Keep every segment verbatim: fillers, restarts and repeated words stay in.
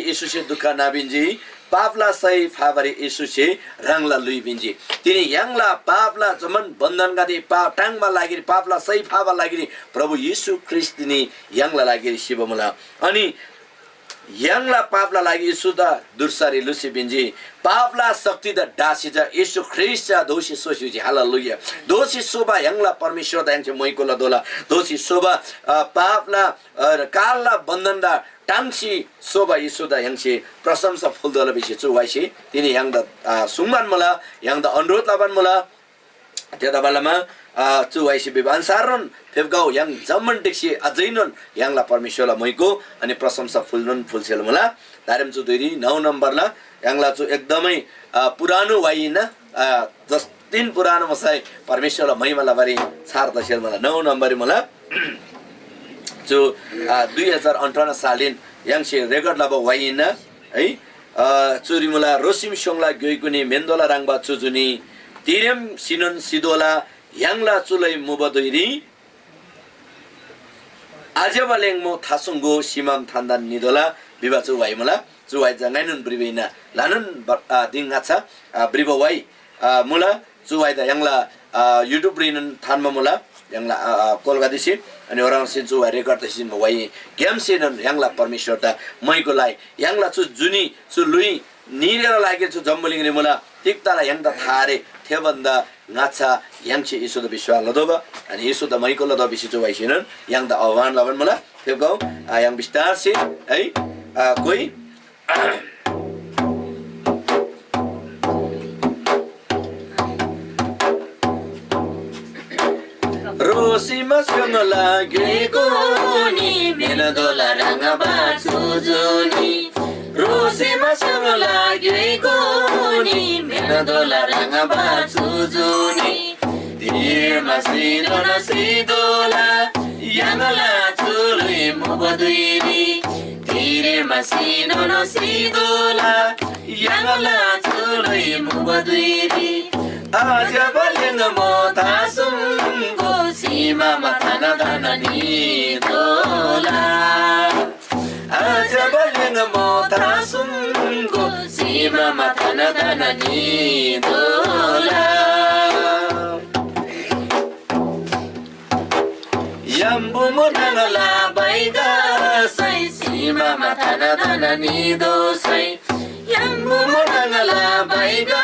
येशूसे दुःख नापिन्‍जी, पापला सय फाबारी येशूसे ह्राङला ल्‍हुइ पिन्‍जी। तिनी य्‍हाङला पापला जम्‍मान बन्‍धनगदे पा-, टाङबा लागिरी, पापला सय फाबा लागिरी प्रभु येशू ख्रीष्‍ट तिनी य्‍हाङला लागिरी सिबा मुला। अनि य्‍हाङला पापला लागि येशूदा धुर्सारी ल्‍हुसी पिन्‍जी। पापला शक्तिदा ढासी चा येशू ख्रीष्‍ट चा दोःसी सोसी, हालेलुया। दोःसी सोबा य्‍हाङला परमेश्‍वरदा य्‍हाङसे मोइको लतोःला। दोःसी सोबा, अ, पापला, अ, कालला बन्‍धनदा टाङसी सोबा येशूदा य्‍हाङसे प्रशंसा फुल्‍तोःला भिसी चु व्‍हाइसे तिनी य्‍हाङदा, अ, सुङ्बान मुला, य्‍हाङदा अनुरोध लबान मुला। थेतबालमा, अ, चु व्‍हाइसे भिबा अन्‍छारनोन फेप्‍गौ, य्‍हाङ जम्‍मान ढिक्‍सी अझैनोन य्‍हाङला परमेश्‍वरला मोइको अनि प्रशंसा फुल्‍नोन फुल्‍सेल मुला। दारेम चु धुइरी नौ नम्‍बरला य्‍हाङला चु एकदमै, अ, पुरानो व्‍हाइ हिन्‍ना, अ, जस्‍तिन पुरानो मुसै परमेश्‍वरला महिमा लबारी छार तसेल मुला। नौ नम्‍बररी मुला। चु, अ, दुई हजार अन्ठाउन्न सालरीन य्‍हाङसे रेकर्ड लबा व्‍हाइ हिन्‍ना है। अ, चुरी मुला, रोसिम स्‍योङला ग्‍योइकुनी मेन्‍दोला ह्रङ्‌बा चुजुनी तिरेम सिनोन सिदोला य्‍हाङला चुलै मुबा धुइरी आज्‍यबा लेङमो थासुङगो सिमाम थान्‍दान निदोला भिबा चु व्‍हाइ मुला। चु व्‍हाइ चा ङाइनोन भ्रिबा हिन्‍ना। ल्‍हानान ब-, अ, दिङ ङाच्‍छा, अ, भ्रिबा व्‍हाइ, अ, मुला। चु व्‍हाइदा य्‍हाङला, अ, YouTube रीनोन थान्‍बा मुला। य्‍हाङला, अ, अ, कोलगदेसे अनि ओह्रङ्सेन चु व्‍हाइ रेकर्ड तसी जिन्‍बा व्‍हाइ ग्‍यामसेनोन य्‍हाङला परमेश्‍वरदा मोइको लइ। य्‍हाङला चु जुनी, चु ल्‍हुइ न्‍हीरेला लागिरी चु जम्‍बुलिङरी मुला। तिग्‍दा ला य्‍हाङदा था आरे, थे भन्‍दा ङाच्‍छा य्‍हाङसे येशूदा विश्‍वास लतोःबा, अनि येशूदा मोइको लतोःबा भिसी चु व्‍हाइसेनोन य्‍हाङदा आह्वान लबान मुला। फेप्‍गौ, आ, य्‍हाङ बिस्तारसे है, आ, कोइ रोसी मस्‍कमला गेगोनी मेनदोला रङबा चुजुनी। रोसी मस्‍कमला गेगोनी मेनदोला रङबा चुजुनी। तिरेमा सिनोन सिदोला य्‍हाङला चुलुइ मुबा धुइरी। तिरेमा सिनोन सिदोला य्‍हाङला चुलुइ मुबा धुइरी। अझ बलिङ मोथा सुङको सीमामा थाना थाना निदोला। अझ बलिङ मोथा सुङको सीमामा थाना थाना निदोला। यम्‍बु मुनङला बाइगा सै सीमामा थाना थाना निदोसै। यम्‍बु मुनङला बाइगा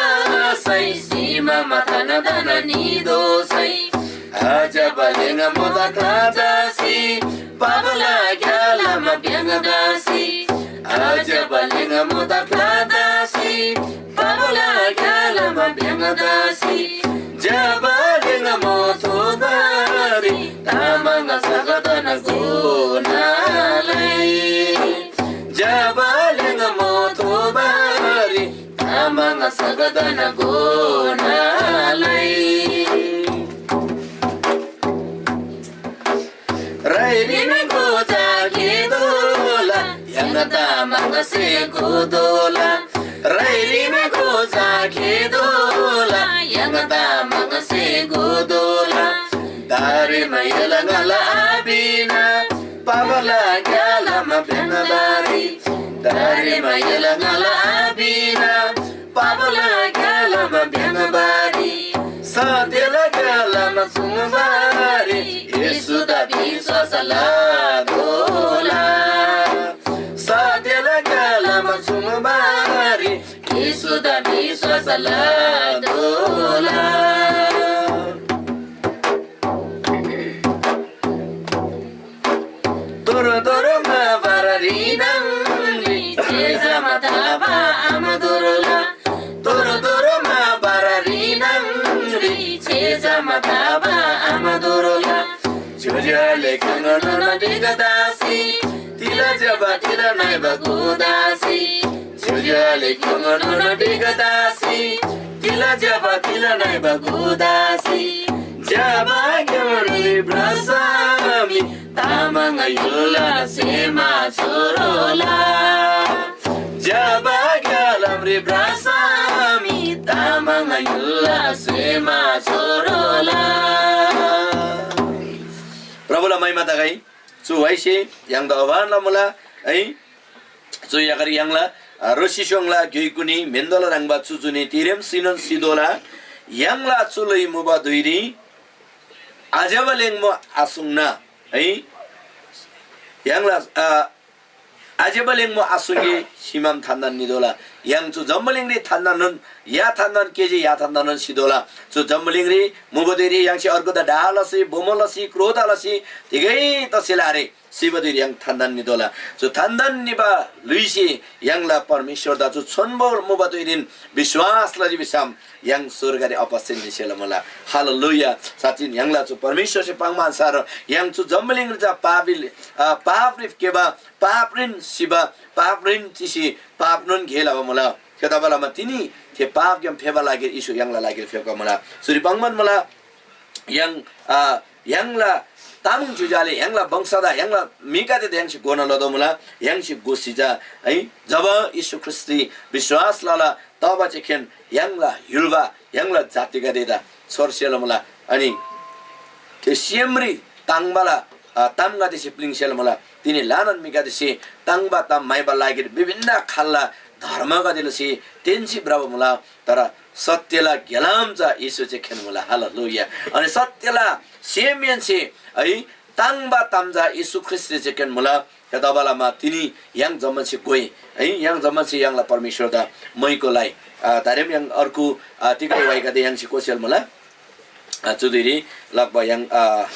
सै सीमामा थाना थाना निदोसै। अझ बलिङ मोदा क्लादासी पावला ग्‍यालामा ब्‍याङदासी। अझ बलिङ मोदा क्लादासी पावला ग्‍यालामा ब्‍याङदासी। ज्‍यबा लिङ मोथोबारी तामाङ सगदन गोनालै। ज्‍यबा लिङ मोथोबारी तामाङ सगदन गोनालै। राइरी म्‍हेन्‍दो चा खेदोला, य्‍हाङ तामाङसे गोदोला। राइरी म्‍हेन्‍दो चा खेदोला, य्‍हाङ तामाङसे गोदोला। दारेमा यलङला आबिना, पावला ग्‍यालामा ब्‍याङदारी। दारेमा यलङला आबिना, पावला ग्‍यालामा ब्‍याङबारी, सत्‍यला ग्‍यालामा चुङ्बारी, येशूदा विश्‍वास लतोःला। सत्‍यला ग्‍यालामा चुङ्बारी, येशूदा विश्‍वास लतोःला। तोरो तोरो मा बारारी नाङरी छेजामा थाबा आमादुरुला। तोरो तोरो मा बारारी नाङरी छेजामा थाबा आमादुरुला। ज्‍योज्‍योले खङनोन ढिगदासी, तिला ज्‍यबा तिला नइबा गुदासी। ज्‍योज्‍योले खङनोन ढिगदासी, तिला ज्‍यबा तिला नइबा गुदासी। ज्‍यबा ग्‍यामरी भ्रसामी तामाङ य्‍हुलला सेमा छोरोला। ज्‍यबा ग्‍यालामरी भ्रसामी तामाङ य्‍हुलला सेमा छोरोला। प्रभुला महिमा तगै। चु व्‍हाइसे य्‍हाङदा आह्वान लमुला है। चु यागर य्‍हाङला, अ, रोसी स्‍योङला ग्‍योइकुनी म्‍हेन्‍दोला ह्रङ्‌बा चुचुनी तिरेम सिनोन सितोःला। य्‍हाङला चु लै मुबा धुइरी आज्‍यबालेङ मो आसुङ्ना है। य्‍हाङला, अ, आज्‍यबालेङ मो आसुङ्‌गे सिमाम थान्‍दान नितोःला। य्‍हाङ चु जम्‍बुलिङरी थान्‍दाननोन या थान्‍दान केजी या थान्‍दाननोन सितोःला। चु जम्‍बुलिङरी मुबा धुइरी य्‍हाङसे अर्गुदा डाह लसी, बोमो लसी, क्रोध लसी, तिगै तसेला आरे। सिबा धुइरी य्‍हाङ थान्‍दान नितोःला। चु थान्‍दान निबा ल्‍हुइसे य्‍हाङला परमेश्‍वरदा चु छोन्‍बो मुबा धुइरीन विश्‍वास लजी भिसम य्‍हाङ स्‍वर्गरी अपस्‍सेन निसेला मुला। हालेलुया। साँच्‍चिन य्‍हाङला चु परमेश्‍वरसे पाङ्बा अन्‍छार य्‍हाङ चु जम्‍बुलिङरी चा पापी, अ, पापरी फेबा, पापरीन सिबा, पापरीन चिसी पापनोन गे लबा मुला। थेतबालमा तिनी थे पापग्‍याम फेबा लागिर येशू य्‍हाङला लागिर फेप्‍खबा मुला। चुरी पाङ्‌बान मुला। य्‍हाङ, अ, य्‍हाङला तामाङ ज्‍योज्‍यो आले, य्‍हाङला वंशदा, य्‍हाङला म्‍हिगदेदा य्‍हाङसे घोना लतोःमुला। य्‍हाङसे घोसी चा है, जब येशू ख्रीष्‍टरी विश्‍वास लला, तब चेखेन य्‍हाङला य्‍हुल्‍बा, य्‍हाङला जातिगदेदा छोर्सेला मुला। अनि थे सेमरी ताङ्बाला, अ, तामगदेसे प्‍लिङ्सेला मुला। तिनी ल्‍हानान म्‍हिगदेसे ताङ्बा ताम म्‍हाइबा लागिरी विभिन्न खालला धर्मगदे लसी तेन्‍सी भ्रबा मुला। तर सत्यला ग्‍यालाम चा येशू चे खेन्‍मुला। हालेलुया। अनि सत्यला सेमहेन्‍से है ताङ्बा ताम चा येशू ख्रीष्‍टसे चे खेन्‍मुला। थेतबालमा तिनी य्‍हाङ जम्‍मानसे गोइ है, य्‍हाङ जम्‍मानसे य्‍हाङला परमेश्‍वरदा मैको लाइ। आ, दारेम य्‍हाङ अर्को, आ, तिगै वाइगदे य्‍हाङसे कोसेल मुला। आ, चुदिरी लगभग य्‍हाङ, आ,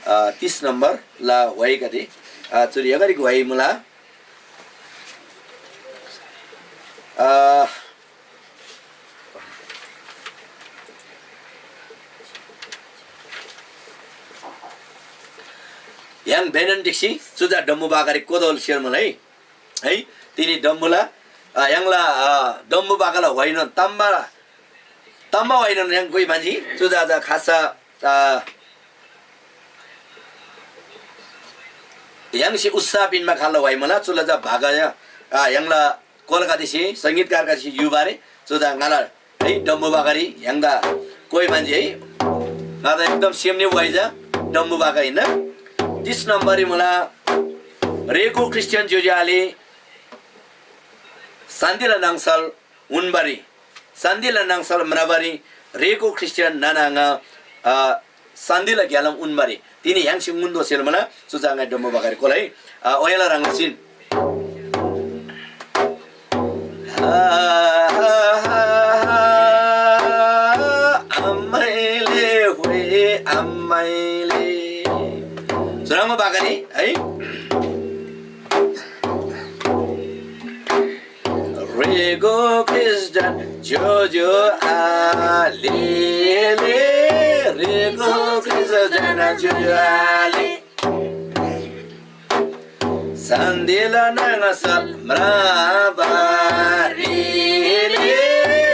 आ, तीस नम्बर ला वाइगदे, आ, चुरी यगरी वाइ मुला। आ, य्‍हाङ बेनन ढिक्‍सी चुजा डम्‍बु बागरी कोदोल सेल मुला है। है, तिनी डम्‍बुला, अ, य्‍हाङला, अ, डम्‍बु बागला व्‍हाइनोन तम्‍बा, तम्‍बा व्‍हाइनोन य्‍हाङ कोइ म्‍हन्‍जी। चुजा चा खास, अ, य्‍हाङसे उत्साह पिन्‍बा खाल्‍ला व्‍हाइ मुला। चुला चा भाग या, अ, य्‍हाङला कोलगदेसे, संगीतकारगदेसे युबारे चुजा ङाला है, डम्‍बु बागरी य्‍हाङदा कोइ म्‍हन्‍जी है। ङादा एकदम सेम नि वाइजा डम्‍बु बागा हिन्‍ना। तीस नम्बररी मुला रेगु ख्रीष्‍टियान ज्‍योज्‍यो आले शान्‍तिला नाङसल उन्‍बारी, शान्‍तिला नाङसल म्राबारी रेगु ख्रीष्‍टियान नाना आङा, अ, शान्‍तिला ग्‍यालाम उन्‍बारी तिनी य्‍हाङसे ङुन्‍दो सेल मुला। चुजा ङाइ डम्‍बु बागरी कोला है। अ, ओयाला ह्रङ् लसीन। आम्‍माइले, ह्वे आम्‍माइले। चुह्रङ्बा बागरी है। रेगो ख्रीष्‍टियान ज्‍योज्‍यो आलेले, रेगो ख्रीष्‍टियान ज्‍योज्‍यो आले। शान्‍तिला नाङसल म्राबारीले,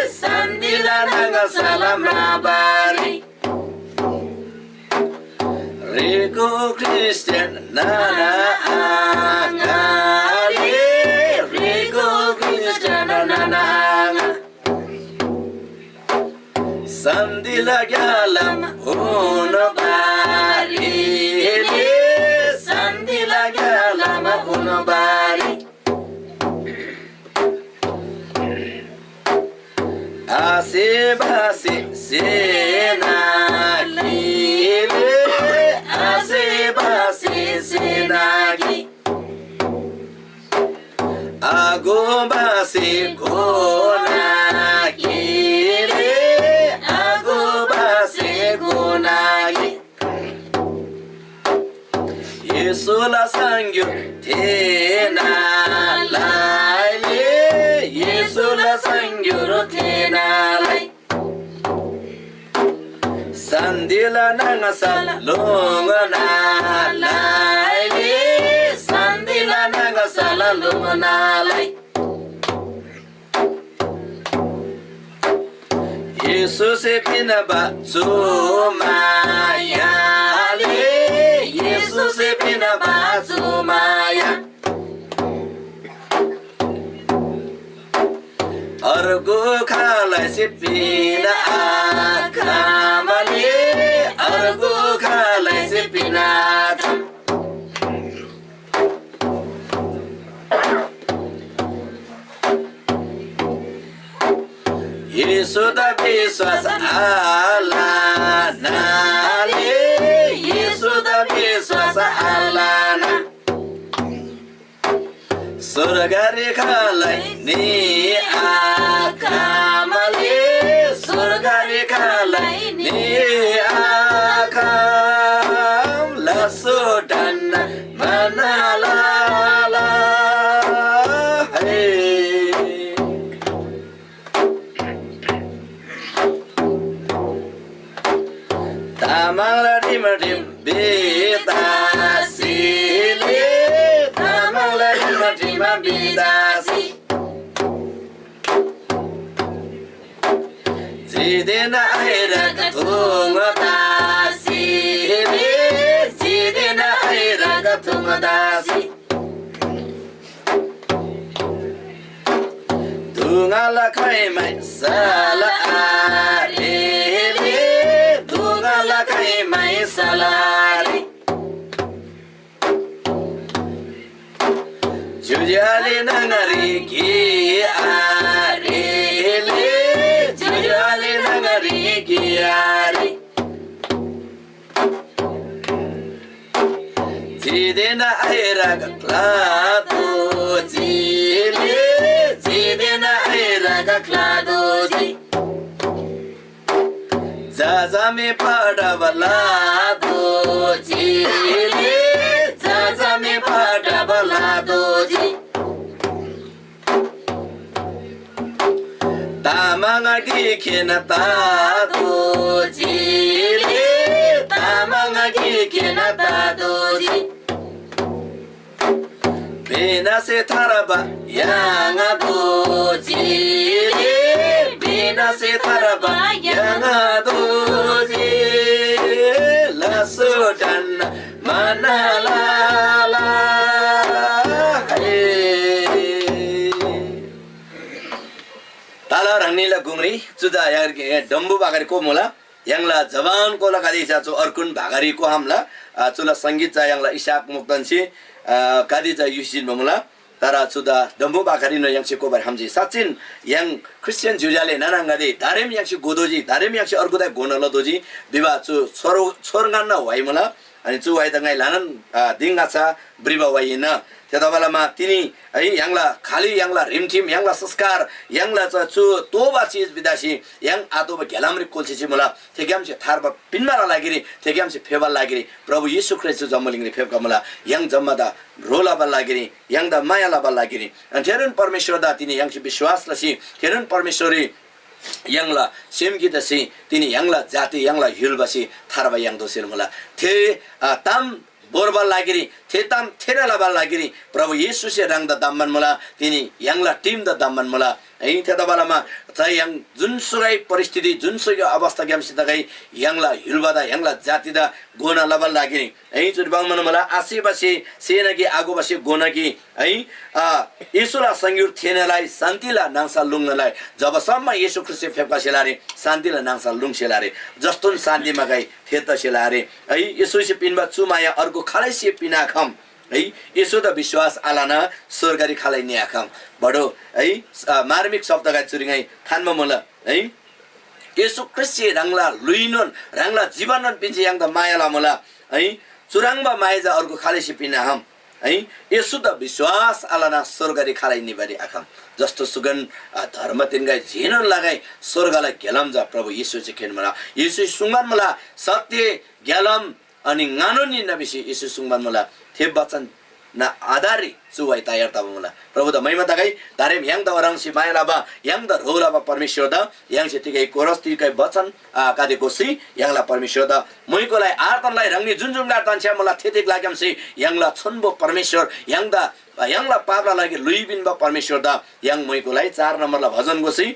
शान्‍तिला नाङसल म्राबारी। रेगो ख्रीष्‍टियान नाना आङाले, रेगो ख्रीष्‍टियान नाना आङा। शान्‍तिला ग्‍यालाम उन्‍बारी, शान्‍तिला ग्‍यालाम उन्‍बारी। आसेबासे सेनागीले, आसेबासे सेनागी। आगोबासे गोनागीले, आगोबासे गोनागी। येशूला सङग्‍युर थेःना लइ, येशूला सङग्‍युर थेःना लइ। शान्‍तिला नाङसल लोङ्‌ना लइ, शान्‍तिला नाङसल लोङ्‌ना लइ। येशूसे पिन्‍बा चु मायाले, येशूसे पिन्‍बा चु माया। अर्गु खालैसे पिन आखमले, अर्गु खालैसे पिन आखम। येशूदा विश्‍वास आलनाले, येशूदा विश्‍वास आलना। स्‍वर्गरी खालै निआखम्‍ले, स्‍वर्गरी खालै निआखम्‍ला सुडन मनालाला। हे। तामाङला रिमठिम बिदासीले, तामाङला रिमठिम बिदासी। जिदेन आइरक थुङ दासीले, जिदेन आइरक थुङ दासी। दुङाला खैमै सलारेले, दुङाला खैमै सलारे। ज्‍योज्‍योले न्‍हङरी गियारेले, ज्‍योज्‍योले न्‍हङरी गियारे। जिदेन आइरक क्‍लादोजीले, जिदेन आइरक क्‍लादोजी। जजामे पढब लादोजीले, जजामे पढब लादोजी। तामाङ गिखेन तादोजीले, तामाङ गिखेन तादोजी। बेनासे थार्बा याङा दोजीले, बेनासे थार्बा याङा दोजी। लसो डन्न मनालाला हे। ताला ह्राङनीला गुङरी चुजा यार डम्बु बागरी को मुला। य्‍हाङला जवान कोलागदे चा चु अर्गुन भागारी को हामला, अ, चुला संगीत चा य्‍हाङला इसाक मोक्तानसे, अ, गादे चा युसिन बमुला। तर चुदा डम्बु भागारीन य्‍हाङसे कोबार हामजी। साँच्‍चिन य्‍हाङ ख्रिस्टियन ज्‍योज्‍याले नानाङगदे, दारेम य्‍हाङसे गोदोजी, दारेम य्‍हाङसे अर्गुदा गोना लदोजी। विवाह चु छोरो, छोरङान व्‍हाइ मुला। अनि चु व्‍हाइ त ङाइ ल्‍हानान, अ, दिङ आछा भ्रिबा व्‍हाइ हिन्‍ना। थेतबालमा तिनी है य्‍हाङला खालि य्‍हाङला रिमठिम, य्‍हाङला संस्कार, य्‍हाङला च-, चु तोबा चिज विदासी य्‍हाङ आतोबा ग्‍यालामरी कोल्‍सी चिमुला। थेग्‍यामसे थार्बा पिन्‍बाला लागिरी, थेग्‍यामसे फेबाला लागिरी प्रभु येशू ख्रीष्‍ट चु जम्‍बुलिङरी फेप्‍खमुला। य्‍हाङ जम्‍मादा ह्रो लबाला लागिरी, य्‍हाङदा माया लबाला लागिरी। अनि थेनोन परमेश्‍वरदा तिनी य्‍हाङसे विश्‍वास लसी, थेनोन परमेश्‍वररी य्‍हाङला सेम गिक तसी तिनी य्‍हाङला जाति, य्‍हाङला य्‍हुलबासे थार्बा याङ्तोःसेन मुला। थे, अ, ताम भोर्बाला लागिरी, थे ताम थेःना लबाला लागिरी प्रभु येशूसे ह्राङदा धम्‍बान मुला, तिनी य्‍हाङला टिमदा धम्‍बान मुला। है, थेतबालमा चा य्‍हाङ जुनसुकै परिस्थिति, जुनसुकै अवस्थाग्‍यामसे तगै य्‍हाङला य्‍हुलबादा, य्‍हाङला जातिदा गोना लबाला लागिरी है, चुरी पाङ्‌मान मुला, आसेबासे सेना कि आगोबासे गोना कि है, अ, येशूला सङग्‍युर थेःनालाई शान्‍तिला नाङसल लुङ्नालाई जबसम्म येशू ख्रीष्‍टसे फेप्‍खसेला रे, शान्‍तिला नाङसल लुङ्सेला रे, जस्तोन शान्‍ति मगै थे तसेला रे। है, येशूसे पिन्‍बा चु माया अर्गु खालैसे पिन्‍आखम। है, येशूदा विश्‍वास आलना स्‍वर्गरी खालै निआखम। बडो है, अ, मार्मिक शब्दगै चुरी ङाइ थान्‍बा मुला है। येशू ख्रीष्‍टसे ह्राङला ल्‍हुइनोन, ह्राङला जीवननोन पिन्‍सी य्‍हाङदा माया लमुला है। चुह्रङ्बा माया चा अर्गु खालैसे पिन्‍आखम है। येशूदा विश्‍वास आलना स्‍वर्गरी खालै निबारी आखम। जस्तो सुगन, अ, धर्म तिनगै जेनोन लगै स्‍वर्गला ग्‍यालाम चा प्रभु येशूसे खेन्‍मुला। येशूसे सुङ्बान मुला, सत्‍य, ग्‍यालाम, अनि ङानोन हिन्‍ना भिसी येशू सुङ्बान मुला। थे बचन ना आधाररी चु व्‍हाइ तयार तबा मुला। प्रभुदा महिमा तगै, दारेम य्‍हाङदा ओह्रङ्सी माया लबा, य्‍हाङदा ह्रो लबा परमेश्‍वरदा य्‍हाङसे तिगै कोरस तिगै बचन, आ, कादे गोसी य्‍हाङला परमेश्‍वरदा मुइकोलाई आर्तनलाई ह्राङनी जुन जुन गार तान्‍छ्‌या मुला थे तिग लाग्‍यामसे य्‍हाङला छोन्‍बो परमेश्‍वर य्‍हाङदा, य्‍हाङला पापला लागि ल्‍हुइ पिन्‍बा परमेश्‍वरदा य्‍हाङ मुइकोलाई चार नम्‍बरला भजन गोसी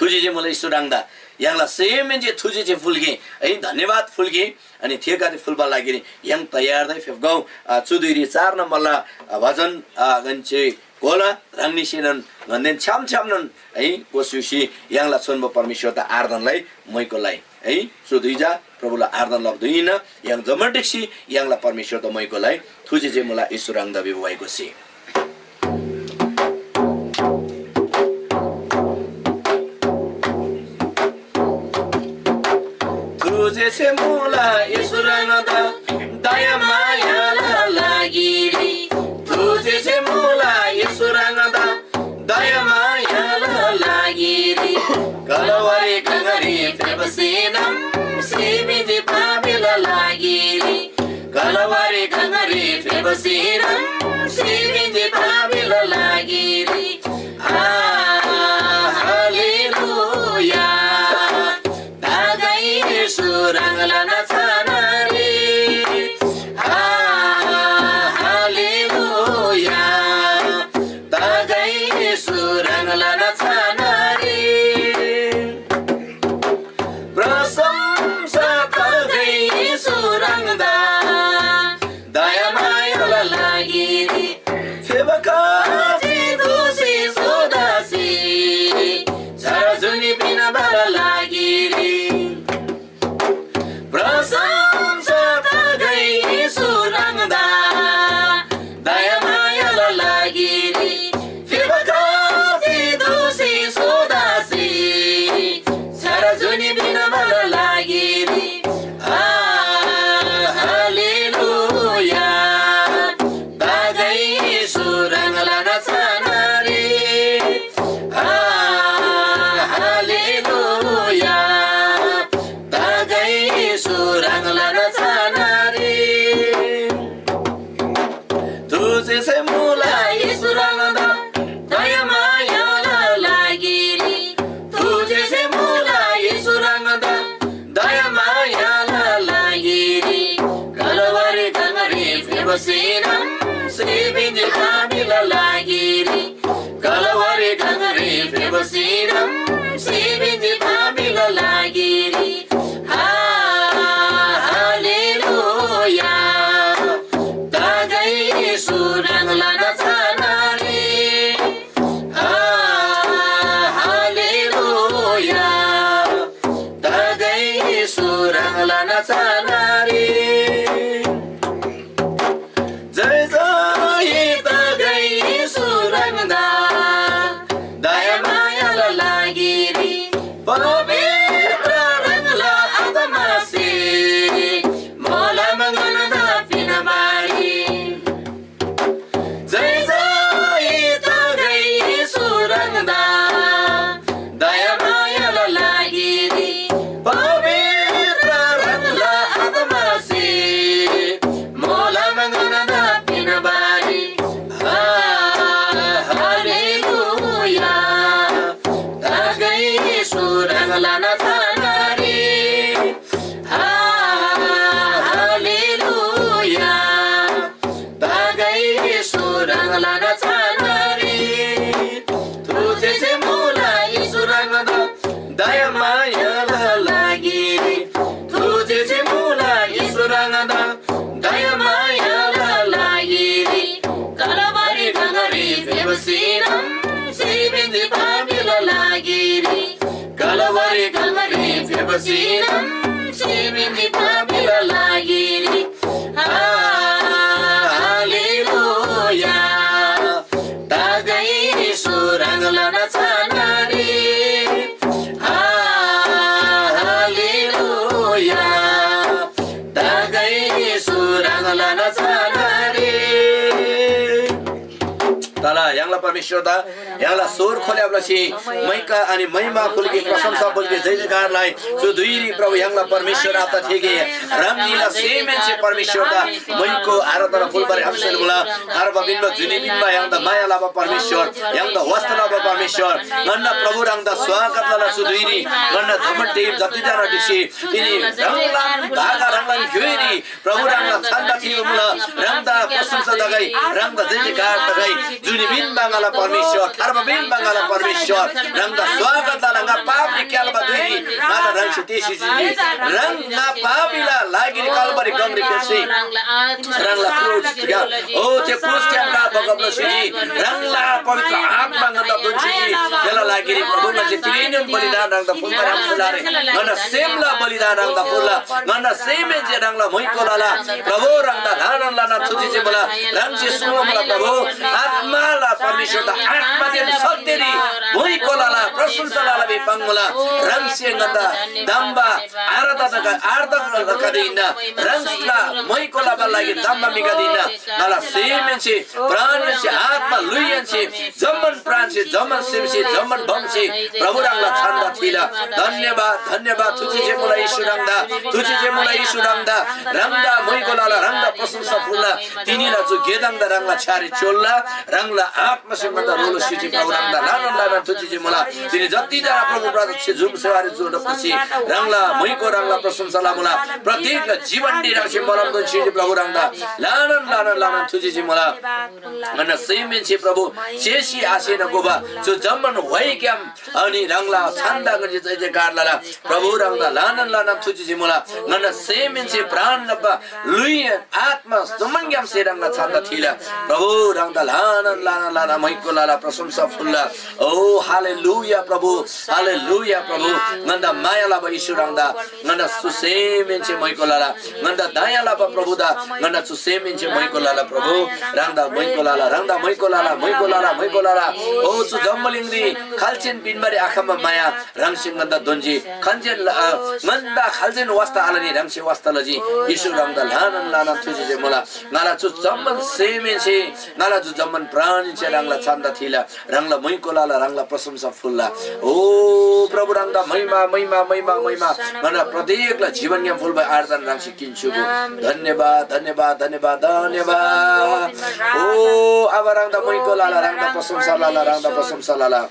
थुजी जे मुला येशू ह्राङदा य्‍हाङला सेमहेन्‍से थुजी जे फुल्‍गे, है, धन्‍यवाद फुल्‍गे। अनि थेगदे फुल्‍बा लागिरी य्‍हाङ तयारदै फेप्‍गौ। अ, चु धुइरी चार नम्‍बरला, अ, भजन, अ, गन्‍चे गोला ह्राङनीसेनोन ङन्‍देन छ्‌याम छ्‌यामनोन, है, गोस्‍युसी य्‍हाङला छोन्‍बो परमेश्‍वरदा आराधनालाई मुइकोलाई, है, चु धुइ जा प्रभुला आराधना लबा धुइ हिन्‍ना। य्‍हाङ जम्‍मान ढिक्‍सी य्‍हाङला परमेश्‍वरदा मुइकोलाई थुजी जे मुला येशू ह्राङदा भिबा वाइ गोसी। थुजेसे मुला येशू ह्राङदा दयामायाला लागिरी। थुजेसे मुला येशू ह्राङदा दयामायाला लागिरी। कलवरी गङरी फेबसीनम सिबिजी पापीला लागिरी। कलवरी गङरी फेबसीनम सिबिजी पापीला लागिरी। आ, हालेलुया। तागै येशू ह्राङला नाछानारी। आ, हालेलुया। तागै येशू ह्राङला नाछानारी। प्रशंसा तागै येशू ह्राङदा दयामायाला लागिरी। फेबा खजी दोःसी सोदासी छारा जुनी पिन्‍बाला लागिरी। प्रशंसा तागै येशू ह्राङदा दयामायाला लागिरी। फेबा खजी दोःसी सोदासी छारा जुनी पिन्‍बाला लागिरी। आ, हालेलुया। तागै येशू ह्राङला नाछानारी। आ, हालेलुया। तागै येशू ह्राङला नाछानारी। थुजेसे मुला येशू ह्राङदा दयामायाला लागिरी। थुजेसे मुला येशू ह्राङदा दयामायाला लागिरी। कलवरी गङरी फेबसीनम सिबिजी पापीला लागिरी। कलवरी गङरी फेबसीनम सिबिजी पापीला लागिरी। आ, हालेलुया। तागै येशू ह्राङला नाछानारी। आ, हालेलुया। तागै येशू ह्राङला नाछानारी। जय जय तागै येशू ह्राङदा दयामायाला लागिरी। पवित्र ह्राङला आत्मासे मोलम ङन्‍दा पिन्‍बारी। जय जय तागै येशू ह्राङदा दयामायाला लागिरी। पवित्र ह्राङला आत्मासे मोलम ङन्‍दा पिन्‍बारी। आ, हालेलुया। तागै येशू ह्राङला नाछानारी। आ, हालेलुया। तागै येशू ह्राङला नाछानारी। थुजेसे मुला येशू ह्राङदा दयामायाला लागिरी। थुजेसे मुला येशू ह्राङदा दयामायाला लागिरी। कलवरी गङरी फेबसीनम सिबिजी पापीला लागिरी। कलवरी गङरी फेबसीनम सिबिजी पापीला लागिरी। आ, हालेलुया। तागै येशू ह्राङला नाछानारी। आ, हालेलुया। तागै येशू ह्राङला नाछानारी। तला य्‍हाङला परमेश्‍वरदा य्‍हाङला स्‍वर खोल्याब लसी मैका अनि महिमा फुल्‍गे प्रशंसा फुल्‍गे जय जयकारलाई चु धुइरी प्रभु य्‍हाङला परमेश्‍वर आबा थेगे ह्राङनीला सेमहेन्‍से परमेश्‍वरदा मैको आराधना फुल्‍बारी हम्‍सेल मुला। थार्बा पिन्‍बा जुनी पिन्‍बा य्‍हाङदा माया लबा परमेश्‍वर, य्‍हाङदा वास्‍ता लबा परमेश्‍वर, ङन्‍ना प्रभु ह्राङदा स्वागत लला चु धुइरी ङन्‍ना जम्‍मान टिम जतिजना ढिक्‍सी तिनी ह्राङलान धागा ह्राङलान घ्‍योइरी प्रभु ह्राङला छान्‍दा थीबा मुला। ह्राङदा प्रशंसा तगै, ह्राङदा जय जयकार तगै। जुनी पिन्‍बा ङाला परमेश्‍वर, थार्बा पिन्‍बा ङाला परमेश्‍वर, ह्राङदा स्वागत लला। ङा पापरी क्‍याल्‍बा धुइरी ङादा ह्राङसे तेसी जिन्‍जी। ह्राङ ङा पापीला लागिरी कालबारी गङरी फेप्‍सी ह्राङला क्रुस, या, ओ, थे क्रुसग्‍याम का बगब लसी ह्राङला पवित्र आत्मा ङन्‍दा दोन्‍सी, थेला लागिरी प्रभु ङन्‍से तिगैनोन बलिदान ह्राङदा फुल्‍बा ह्राङ फुल्‍लारे। ङन्‍ना सेमला बलिदान ह्राङदा फुल्‍ला। ङन्‍ना सेमहेन्‍से ह्राङला म्‍हुइको लला। प्रभु ह्राङदा ल्‍हानान ल्‍हानान थुजी चिमुला। ह्राङसे सुङ्बा मुला प्रभु, आत्‍माला परमेश्‍वरदा आत्‍मादेन सत्‍यरी म्‍हुइको लला, प्रशंसा लला भिपाङ्मुला। ह्राङसे ङन्‍दा दम्‍बा आराधना आराधना कदे हिन्‍ना। ह्राङला म्‍हुइको लबा लागि दम्‍बा म्‍हिगदे हिन्‍ना। ङाला सेमहेन्‍से, प्राणहेन्‍से, आत्‍मा ल्‍हुइहेन्‍से, जम्‍मान प्राणसे, जम्‍मान सेमसे, जम्‍मान भङसे प्रभु ह्राङला छन्‍दा थिला। धन्‍यवाद, धन्‍यवाद। थुजी चिमुला येशू ह्राङदा, थुजी चिमुला येशू ह्राङदा, ह्राङदा म्‍हुइको लला, ह्राङदा प्रशंसा फुल्‍ला। तिनीला चु गेदङदा ह्राङला छ्‌यारी च्‍योल्‍ला, ह्राङला आत्‍मासे ङन्‍दा रोलो सिटी प्रभु ह्राङदा ल्‍हानान ल्‍हानान थुजी चिमुला। तिनी जति जना प्रभु ब्रदर छे जुम सेवारी जोडब तसी ह्राङला म्‍हुइको ह्राङला प्रशंसा लमुला। प्रत्येकला जीवन डी ह्राङसे मलम दोन सिटी प्रभु ह्राङदा ल्‍हानान ल्‍हानान ल्‍हानान थुजी चिमुला। ङन्‍ना सेमहेन्‍से प्रभु चेसी आसेना गोबा चु जम्‍मान व्‍हाइग्‍याम अनि ह्राङला छन्‍दा ङन्‍से जय जयकार लला। प्रभु ह्राङदा ल्‍हानान ल्‍हानान थुजी चिमुला। ङन्‍ना सेमहेन्‍से प्राण नब्‍बा ल्‍हुइ आत्‍मा जम्‍मानग्‍यामसे ह्राङला छन्‍दा थिला। प्रभु ह्राङदा ल्‍हानान ल्‍हानान ल्‍हानान म्‍हुइको लला, प्रशंसा फुल्‍ला। ओ हालेलुया प्रभु, हालेलुया प्रभु। ङन्‍दा माया लबा येशू ह्राङदा ङन्‍दा चु सेमहेन्‍से म्‍हुइको लला। ङन्‍दा दया लबा प्रभुदा ङन्‍दा चु सेमहेन्‍से म्‍हुइको लला प्रभु। ह्राङदा म्‍हुइको लला, ह्राङदा म्‍हुइको लला, म्‍हुइको लला, म्‍हुइको लला। ओ चु जम्‍बुलिङरी खाल्‍सेन पिन्‍बारी आखम्‍बा माया ह्राङसे ङन्‍दा दोन्‍जी। खाल्‍सेन ल-, अ, ङन्‍दा खाल्‍सेन वास्‍ता आलनी ह्राङसे वास्‍ता लजी। येशू ह्राङदा ल्‍हानान ल्‍हानान थुजी जे मुला। ङाला चु जम्‍मान सेमहेन्‍से, ङाला चु जम्‍मान प्राणहेन्‍से ह्राङला छन्‍दा थिला। ह्राङला म्‍हुइको लला, ह्राङला प्रशंसा फुल्‍ला। ओ प्रभु ह्राङदा महिमा, महिमा, महिमा, महिमा। ङन्‍ना प्रत्येकला जीवनग्‍याम फुल्‍बा आराधना ह्राङसे किन्‍छुगु। धन्‍यवाद, धन्‍यवाद, धन्‍यवाद, धन्‍यवाद। ओ आबा ह्राङदा म्‍हुइको लला, ह्राङदा प्रशंसा लला, ह्राङदा प्रशंसा लला।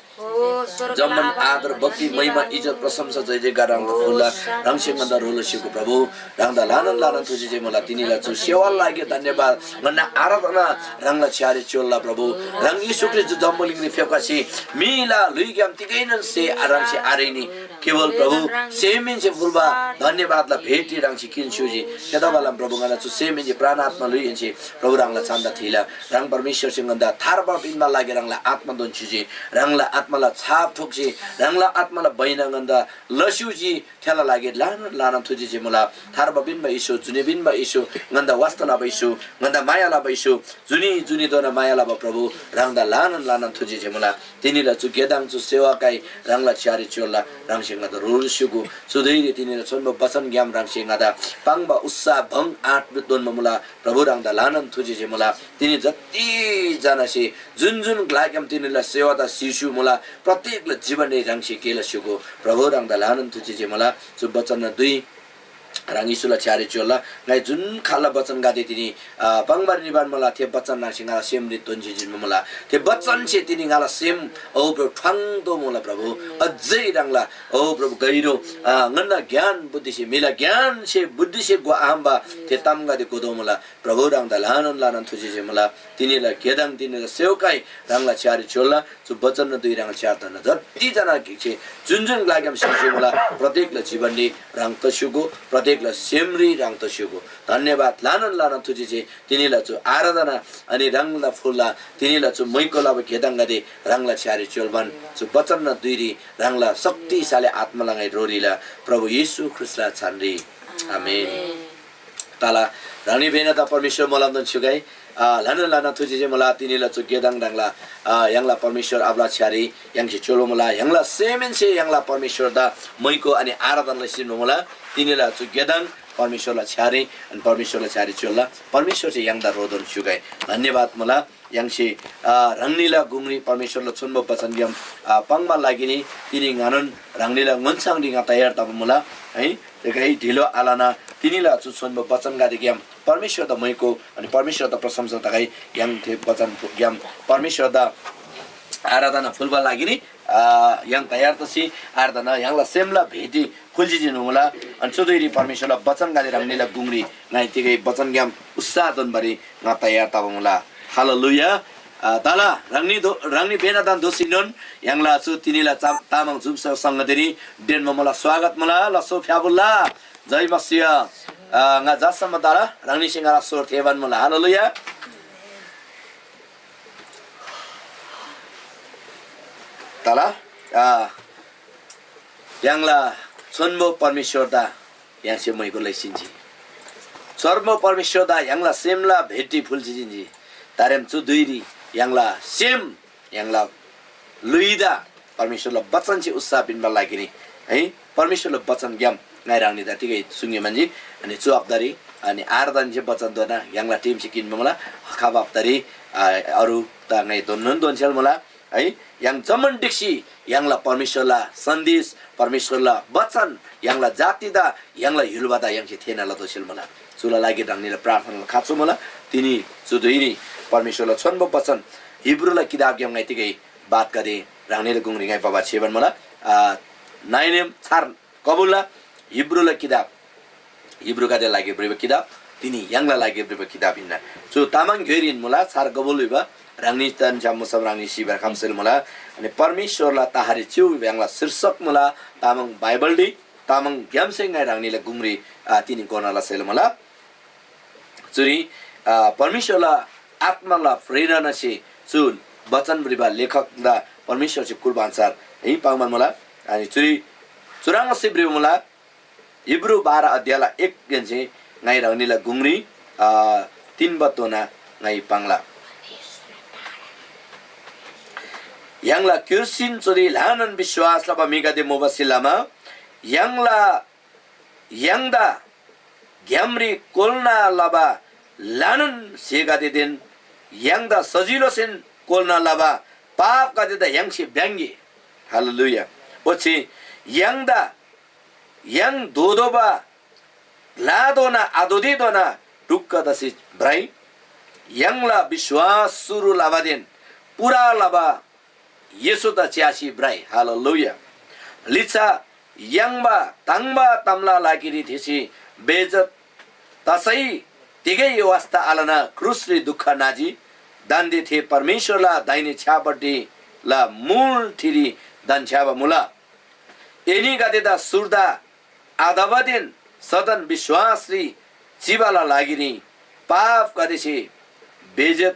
जम्‍मान आदर, भक्ति, महिमा, इज्‍जत, प्रशंसा, जय जयकार ह्राङदा फुल्‍ला। ह्राङसे ङन्‍दा रोलो सिगु प्रभु। ह्राङदा ल्‍हानान ल्‍हानान थुजी जे मुला। तिनीला चु सेवाला लागि धन्‍यवाद। ङन्‍ना आराधना ह्राङला छ्‌यारी च्‍योल्‍ला प्रभु। ह्राङ येशू ख्रीष्‍ट जम्‍बुलिङरी फेप्‍खसी म्‍हिला ल्‍हुइग्‍याम तिगैनोन से ह्राङसे आरेनी। केवल प्रभु सेमहेन्‍से फुल्‍बा धन्‍यवादला भेटी ह्राङसे किन्‍स्‍युजी। थेतबाला प्रभु ङन्‍ना चु सेमहेन्‍से प्राण आत्‍मा ल्‍हुइहेन्‍से प्रभु ह्राङला छन्‍दा थिला। ह्राङ परमेश्‍वरसे ङन्‍दा थार्बा पिन्‍बा लागि ह्राङला आत्‍मा दोन्‍स्‍युजी। ह्राङला आत्‍माला छाप ठोक्‍सी, ह्राङला आत्‍माला बैना ङन्‍दा लस्‍युजी। थेला लागि ल्‍हानान ल्‍हानान थुजी जे मुला। थार्बा पिन्‍बा येशू, जुनी पिन्‍बा येशू, ङन्‍दा वास्‍ता लबा येशू, ङन्‍दा माया लबा येशू, जुनी जुनीधोना माया लबा प्रभु, ह्राङदा ल्‍हानान ल्‍हानान थुजी जे मुला। तिनीला चु गेदाङ चु सेवाकाई ह्राङला छ्‌यारी च्‍योल्‍ला। ह्राङसे ङादा रोल स्‍युगु। चु धुइरी तिनीला छोन्‍बो बचनग्‍याम ह्राङसे ङादा पाङ्बा उत्साह भङ आँट दोन्‍बा मुला। प्रभु ह्राङदा ल्‍हानान थुजी जे मुला। तिनी जति जनासे जुन जुन ग्‍लाग्‍याम तिनीला सेवादा सिस्‍यु मुला, प्रत्येकला जीवनरी ह्राङसे गेला स्‍युगु। प्रभु ह्राङदा ल्‍हानान थुजी जे मुला। चु बचन दुई ह्राङ येशूला छ्‌यारी च्‍योल्‍ला। ङाइ जुन खाल्‍ला बचनगदे तिनी, अ, पाङ्‌बारी निबान मुला, थे बचन ह्राङसे ङाला सेमरी दोन्‍सी जिन्‍बा मुला। थे बचनसे तिनी ङाला सेम, ओ प्रभु, ठ्वाङ्‍दो मुला प्रभु। अझै ह्राङला, ओ प्रभु, गहिरो, अ, ङन्‍ना ज्ञान बुद्धिसे, म्‍हिला ज्ञानसे बुद्धिसे ग्‍वा आखम्‍बा थे तामगदे घोतोमुला। प्रभु ह्राङदा ल्‍हानान ल्‍हानान थुजी जे मुला। तिनीला गेदाङ तिनीला सेवकाई ह्राङला छ्‌यारी च्‍योल्‍ला। चु बचन दुई ह्राङला छ्‌यार तना जति जना गिकसे जुन जुन ग्‍लाग्‍याम सिस्‍यु मुला, प्रत्येकला जीवनरी ह्राङ तस्‍युगु, प्रत्येकला सेमरी ह्राङ तस्‍युगु। धन्‍यवाद ल्‍हानान ल्‍हानान थुजी जे तिनीला चु आराधना अनि ह्राङला फुल्‍ला तिनीला चु मैको लबा गेदाङगदे ह्राङला छ्‌यारी च्‍योल्‍बान चु बचन दुइरी ह्राङला शक्तिशाली आत्‍माला ङाइ रोरीला प्रभु येशू ख्रीष्‍टला छानरी। आमेन। तला ह्राङनी भेना ता परमेश्‍वर मोलमदन स्‍युगै, आ, ल्‍हाना ल्‍हाना थुजी जे मुला तिनीला चु गेदाङ ह्राङला, आ, य्‍हाङला परमेश्‍वर आबाला छ्‌यारी य्‍हाङसे च्‍योल्‍बो मुला। य्‍हाङला सेमहेन्‍से य्‍हाङला परमेश्‍वरदा मैको अनि आराधना लसी जिन्‍बा मुला। तिनीला चु गेदाङ परमेश्‍वरला छ्‌यारी अनि परमेश्‍वरला छ्‌यारी च्‍योल्‍ला। परमेश्‍वरसे य्‍हाङदा रोदन स्‍युगै। धन्‍यवाद मुला। य्‍हाङसे, आ, ह्राङनीला गुङरी परमेश्‍वरला छोन्‍बो बचनग्‍याम, आ, पाङ्बा लागिनी तिनी ङानोन ह्राङनीला ङोन्‍साङरी ङा तयार तबा मुला, है। तिगै ढिलो आलना तिनीला चु छोन्‍बो बचनगदेग्‍याम परमेश्‍वरदा मैको अनि परमेश्‍वरदा प्रशंसा तगै। य्‍हाङ थे बचनग्‍याम परमेश्‍वरदा आराधना फुल्‍बा लागिनी, आ, य्‍हाङ तयार तसी आराधना य्‍हाङला सेमला भेटी खुल्‍सी जिन्‍बा मुला। अनि चु धुइरी परमेश्‍वरला बचनगदे ह्राङनीला गुङरी ङाइ तिगै बचनग्‍याम उत्साह दोन्‍बारी ङा तयार तबा मुला। हालेलुया। आ, तला ह्राङनी दो-, ह्राङनी बेनादान दोसीनोन य्‍हाङला चु तिनीला चाम-, तामाङ जुम्सो संगतिरी डेन्‍बा मुला स्वागत मुला। लसो फ्‍याबुल्ला। जय मसीह। अ, ङा जसम्म तर ह्राङनीसे ङाला सोर थेःबान मुला। हालेलुया। तर, अ, य्‍हाङला छोन्‍बो परमेश्‍वरदा य्‍हाङसे म्‍हाइगो लैसिन्‍जी। छोन्‍बो परमेश्‍वरदा य्‍हाङला सेमला भेटी फुल्‍सी जिन्‍जी। तारेम चु धुइरी य्‍हाङला सेम य्‍हाङला ल्‍हुइदा परमेश्‍वरला बचनसे उत्साह पिन्‍बा लागिरी है, परमेश्‍वरला बचनग्‍याम ङाइ ह्राङनीदा तिगै सुङ्गे म्‍हन्‍जी। अनि चु हप्तारी अनि आराधनासे बचनधोना य्‍हाङला टिमसे किन्‍बा मुला। खबा हप्तारी, आ, अरू त ङाइ दोन्‍नोन दोन्‍सेल मुला है। य्‍हाङ जम्‍मान ढिक्‍सी य्‍हाङला परमेश्‍वरला सन्देश, परमेश्‍वरला बचन य्‍हाङला जातिदा, य्‍हाङला य्‍हुलबादा य्‍हाङसे थेःना लतोःसेल मुला। चुला लागि ह्राङनीला प्रार्थनाला खाँचो मुला। तिनी चु धुइरी परमेश्‍वरला छोन्‍बो बचन हिब्रूला किताबग्‍याम ङाइ तिगै बातगदे ह्राङनीला गुङरी ङाइ बाबा छेबान मुला। आ, नाइनेम छार कबुलला हिब्रूला किताब, हिब्रूगदे लागि भ्रिबा किताब, तिनी य्‍हाङला लागि भ्रिबा किताब हिन्‍ना। चु तामाङ घ्‍योइरीन मुला, छार कबुल भिबा ह्राङनी तन छ्‌याम मुसम ह्राङनी सिबार खम्‍सेल मुला। अनि परमेश्‍वरला तहरी चिउ भिबा य्‍हाङला शीर्षक मुला। तामाङ बाइबलडी तामाङग्‍यामसे ङाइ ह्राङनीला गुङरी, आ, तिनी घोना लसेल मुला। चुरी, आ, परमेश्‍वरला आत्‍माला प्रेरणासे चु वचन भ्रिबा लेखकदा परमेश्‍वरसे कुल्‍बा अन्‍छार है पाङ्‌बान मुला। अनि चुरी चुह्रङ् लसी भ्रिबा मुला, हिब्रू बाह्र अध्यायला एकहेन्‍से ङाइ ह्राङनीला गुङरी, आ, तिन बत्तोना ङाइ पाङ्ला। य्‍हाङला क्‍युर्सीन चुरी ल्‍हानान विश्‍वास लबा म्‍हिगदे मुबासे लमा य्‍हाङला य्‍हाङदा ग्‍यामरी कोल्‍ना लबा ल्‍हानान स्‍हेगदेदेन य्‍हाङदा सजिलोसेन कोल्‍ना लबा पापगदेदा य्‍हाङसे भ्‍याङ्‍गे। हालेलुया। ओच्‍छे य्‍हाङदा य्‍हाङ धोतोःबा ग्‍लाधोना आधोतेधोना ढुक्‍क तसी भ्रइ। य्‍हाङला विश्‍वास सुरु लबादेन पूरा लबा येशूदा च्‍यासी भ्रइ। हालेलुया। लिच्‍छा याङ्बा ताङ्बा तामला लागिरी थेसे बेइज्‍जत तसै तिगै वास्‍ता आलना क्रुसरी दुख नाजी। दान्‍दे थे परमेश्‍वरला दाहिने छ्‌यापट्टिला मुल ठिरी धन्‍छ्‌याबा मुला। एनीगदेदा सुर्दा आतबादेन सदन विश्‍वासरी चिबाला लागिरी पापगदेसे बेइज्‍जत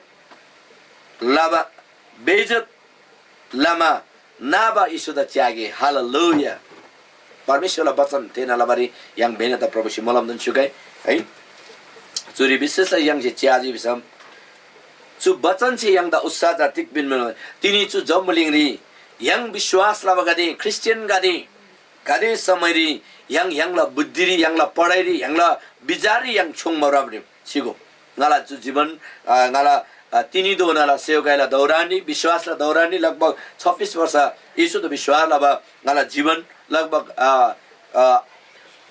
लबा, बेइज्‍जत लमा नाबा येशूदा च्‍यागे। हालेलुया। परमेश्‍वरला वचन थेःना लबारी य्‍हाङ भेनदा प्रभुसे मोलमदेन स्‍युगै है। चुरी विशेष य्‍हाङसे च्‍याजी भिसम चु वचनसे य्‍हाङदा उत्साह जा तिग पिन्‍मुला। तिनी चु जम्‍बुलिङरी य्‍हाङ विश्‍वास लबागदे, ख्रीष्‍टियनगदे, गाते समयरी य्‍हाङ य्‍हाङला बुद्धिरी, य्‍हाङला पढाइरी, य्‍हाङला विचाररी य्‍हाङ छुङ्बा रबरी सिगो। ङाला चु जीवन, अ, ङाला, अ, तिनीधोनाला सेवकाईला दौरानरी, विश्वासला दौरानरी लगभग छब्बिस वर्ष येशूदा विश्वास लबा ङाला जीवन लगभग, अ, अ,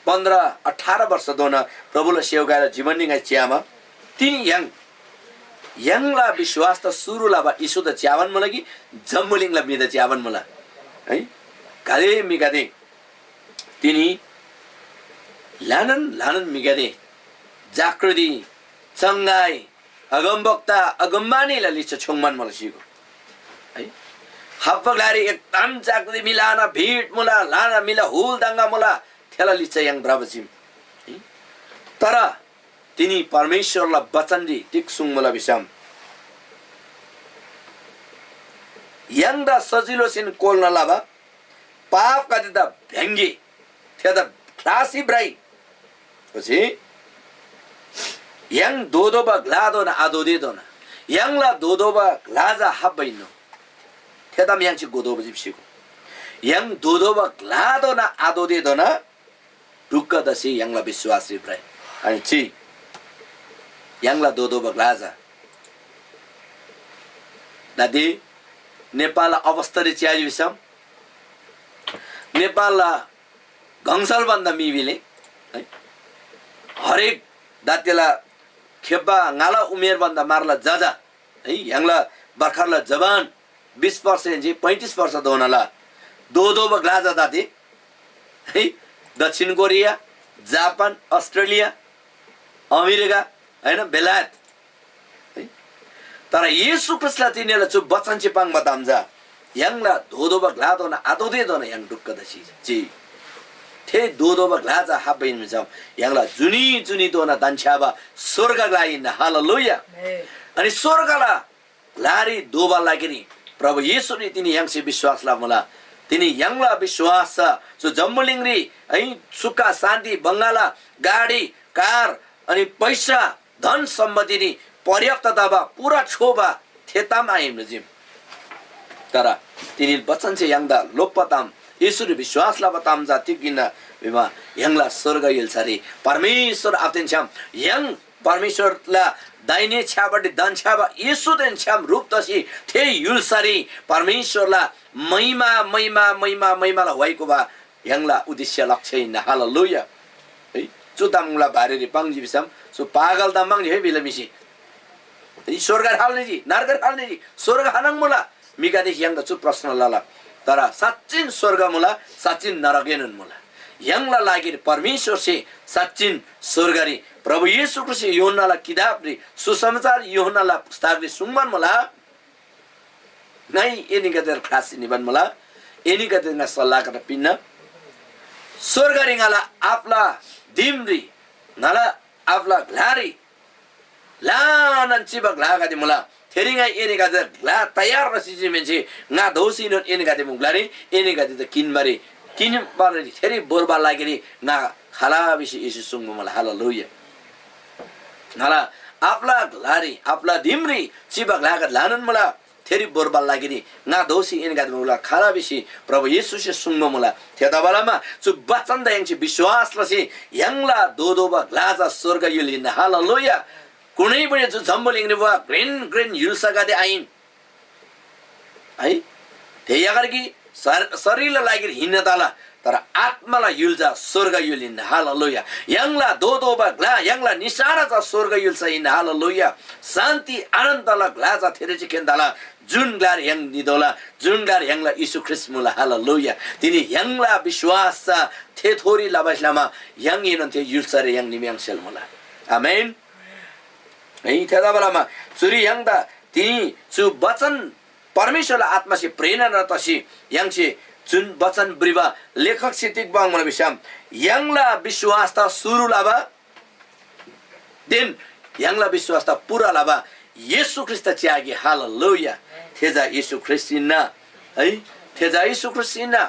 पन्ध्र अठार वर्षधोना प्रभुला सेवकाईला जीवनरी ङाइ च्‍यामा तिनी य्‍हाङ य्‍हाङला विश्‍वासदा सुरु लबा येशूदा च्‍याबान मुला कि जम्‍बुलिङला म्‍हिदा च्‍याबान मुला? है, गाते म्‍हिगदे, तिनी ल्‍हानान ल्‍हानान म्‍हिगदे, जागृति, चङ्गाई, अगमवक्ता, अगमवाणीला लिच्‍छा छुङ्‌बान मुला सिगो। है, हप्पा ग्‍लारी एकदम जागृति म्‍हि ल्‍हाना भिड मुला, ल्‍हाना म्‍हिला हुल दङ्गा मुला, थेला लिच्‍छा य्‍हाङ भ्रबा चीम। है, तर तिनी परमेश्‍वरला बचनरी तिग सुङ्मुला भिसम, य्‍हाङदा सजिलोसेन कोल्‍ना लबा पापगदेदा भ्‍याङ्‍गे, थेदा ख्‍लासी भ्रइ। ओच्‍छे य्‍हाङ धोतोःबा ग्‍लाधोना आधोतेधोना य्‍हाङला धोतोःबा ग्‍ला चा हाब्‍बा हिन्‍नो। थेदाम य्‍हाङसे गोदोबा जिप्‍सीगो। य्‍हाङ धोतोःबा ग्‍लाधोना आधोतेधोना ढुक्‍क तसी य्‍हाङला विश्‍वासरी भ्रइ। अनि ची य्‍हाङला धोतोःबा ग्‍ला चा दादी नेपालला अवस्थारी च्‍याजी भिसम नेपालला गङसल भन्दा मी बिले है, हरेक दातेला खेप्‍बा ङाला उमेर भन्दा मारला जजा है, य्‍हाङला भर्खरला जवान बिस वर्षहेन्‍से पैँतिस वर्षधोनाला धोधोबा ग्‍ला चा दाते है, दक्षिण कोरिया, जापान, अस्ट्रेलिया, अमेरिका, होइन, बेलायत है। तर येशू ख्रीष्‍टला तिनीला चु बचनसे पाङ्बा ताम चा य्‍हाङला धोधोबा ग्‍लाधोना आधोतेधोना य्‍हाङ ढुक्‍क तसी चिजी। थे धोधोबा ग्‍ला चा हाब्‍बा हिन्‍मुसम य्‍हाङला जुनी जुनीधोना धन्‍छ्‌याबा स्‍वर्ग ग्‍ला हिन्‍ना। हालेलुया। अनि स्‍वर्गला ग्‍लारी धोबा लागिरी प्रभु येशूरी तिनी य्‍हाङसे विश्‍वास लबा मुला। तिनी य्‍हाङला विश्‍वास चा चु जम्‍बुलिङरी है सुख शान्ति बङ्गाला गाडी कार अनि पैसा धन सम्‍पत्तिरी पर्याप्त तबा पुरा छोबा थे ताम आहिन भिजी। तर तिनी बचनसे य्‍हाङदा लोप्‍बा ताम येशूरी विश्‍वास लबा ताम चा तिग हिन्‍ना भिमा य्‍हाङला स्‍वर्ग य्‍हुल्‍सारी परमेश्‍वर आबादेन छ्‌याम य्‍हाङ परमेश्‍वरला दाहिने छ्‌यापट्टि धन्‍छ्‌याबा येशूदेन छ्‌याम ह्रुप तसी थे य्‍हुल्‍सारी परमेश्‍वरला महिमा महिमा महिमा महिमाला व्‍हाइ कोबा य्‍हाङला उद्देश्य लक्ष्य हिन्‍ना। हालेलुया। है, चु तामला बारेरी पाङ्जी भिसम चु पागल ताम पाङ्जी है बिला मिसी। है, स्वर्ग हाल्‍ने जी, नरक हाल्‍ने जी, स्वर्ग हानङ मुला। म्‍हिगदे य्‍हाङदा चु प्रश्न लला। तर साँच्‍चिन स्वर्ग मुला, साँच्‍चिन नरकएनोन मुला। य्‍हाङला लागिरी परमेश्‍वरसे साँच्‍चिन स्वर्गरी प्रभु येशू ख्रीष्‍टसे यूहन्‍नाला किताबरी सुसमाचार यूहन्‍नाला पुस्तकरी सुङ्बान मुला। ङाइ एनीगदेला ख्लासी निबान मुला, एनीगदे ङा सल्‍लाहकदा पिन्‍ना। स्‍वर्गरी ङाला आबाला दिमरी, ङाला आबाला ग्‍लारी ल्‍हानान चिबा ग्‍लागदे मुला। थेरी ङाइ एनीगदेदा ग्‍ला तयार लसी चिमाहेन्‍से ङा दोःसीनोन एनीगदे मुबा ग्‍लारी एनीगदेदा किन्‍बारी, किन्‍बारी थेरी भोर्बा लागिरी ङा खला भिसी येशू सुङ्बा मुला। हालेलुया। ङाला आबाला ग्‍लारी, आबाला दिमरी चिबा ग्‍लागदे ल्‍हानान मुला। थेरी भोर्बाला लागिरी ङा दोःसी एनीगदे मुला खला भिसी प्रभु येशूसे सुङ्बा मुला। थेतबालमा चु बचनदा य्‍हाङसे विश्‍वास लसी य्‍हाङला धोधोबा ग्‍ला चा स्‍वर्ग य्‍हुल हिन्‍ना। हालेलुया। कुनै पनि चु जम्‍बुलिङरी वा घ्रेन घ्रेन य्‍हुल्‍सागदे आहिन है। थे यागर कि शर-, शरीरला लागिरी हिन्‍ना तला, तर आत्‍माला य्‍हुल चा स्‍वर्ग य्‍हुल हिन्‍ना। हालेलुया। य्‍हाङला धोधोबा ग्‍ला, य्‍हाङला निशाना चा स्‍वर्ग य्‍हुल चा हिन्‍ना। हालेलुया। शान्ति आनन्दला ग्‍ला चा थेरी चिखेन तला, जुन ग्‍लारी य्‍हाङ नितोःला, जुन ग्‍लारी य्‍हाङला येशू ख्रीष्‍ट मुला। हालेलुया। तिनी य्‍हाङला विश्‍वास चा थेथोरी लबासे लमा य्‍हाङएनोन थे य्‍हुल्‍सारी य्‍हाङ निम्‍याङ्सेल मुला। आमेन। है, थेतबालमा चुरी य्‍हाङदा तिनी चु बचन परमेश्‍वरला आत्‍मासे प्रेरणा तसी य्‍हाङसे जुन बचन भ्रिबा लेखकसे तिग पाङ्मुला भिसम य्‍हाङला विश्‍वासदा सुरु लबा देन य्‍हाङला विश्‍वासदा पूरा लबा येशू ख्रीष्‍टदा च्‍यागे। हालेलुया। थे चा येशू ख्रीष्‍ट हिन्‍ना है। थे चा येशू ख्रीष्‍ट हिन्‍ना।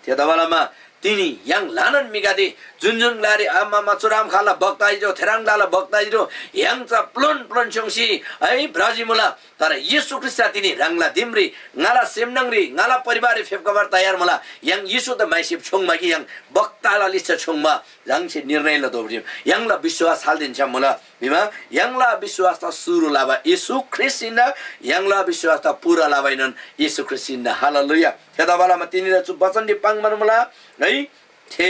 थेतबालमा तिनी य्‍हाङ ल्‍हानान म्‍हिगदे जुन जुन ग्‍लारी आमामा चुराम खाल्‍ला भक्त आइजो, थेह्रङ् ग्‍लाला भक्त आइजो, य्‍हाङ चा प्‍लोन प्‍लोन छ्‌योङ्सी है भ्रजी मुला। तर येशू ख्रीष्‍ट चा तिनी ह्राङला दिमरी, ङाला सेमनाङरी, ङाला परिवाररी फेप्‍खबार तयार मुला। य्‍हाङ येशूदा म्‍हाइसी छ्‌योङ्‍मा कि य्‍हाङ भक्‍ताला लिच्‍छा छ्‌योङ्‍मा ह्राङसे निर्णय लतोःबा चीम। य्‍हाङला विश्‍वास खाल्‍देन छ्‌याम मुला भिमा, य्‍हाङला विश्‍वासदा सुरु लबा येशू ख्रीष्‍ट हिन्‍ना, य्‍हाङला विश्‍वासदा पूरा लबाएनोन येशू ख्रीष्‍ट हिन्‍ना। हालेलुया। थेतबालमा तिनीला चु बचनरी पाङ्‌बान मुला है। थे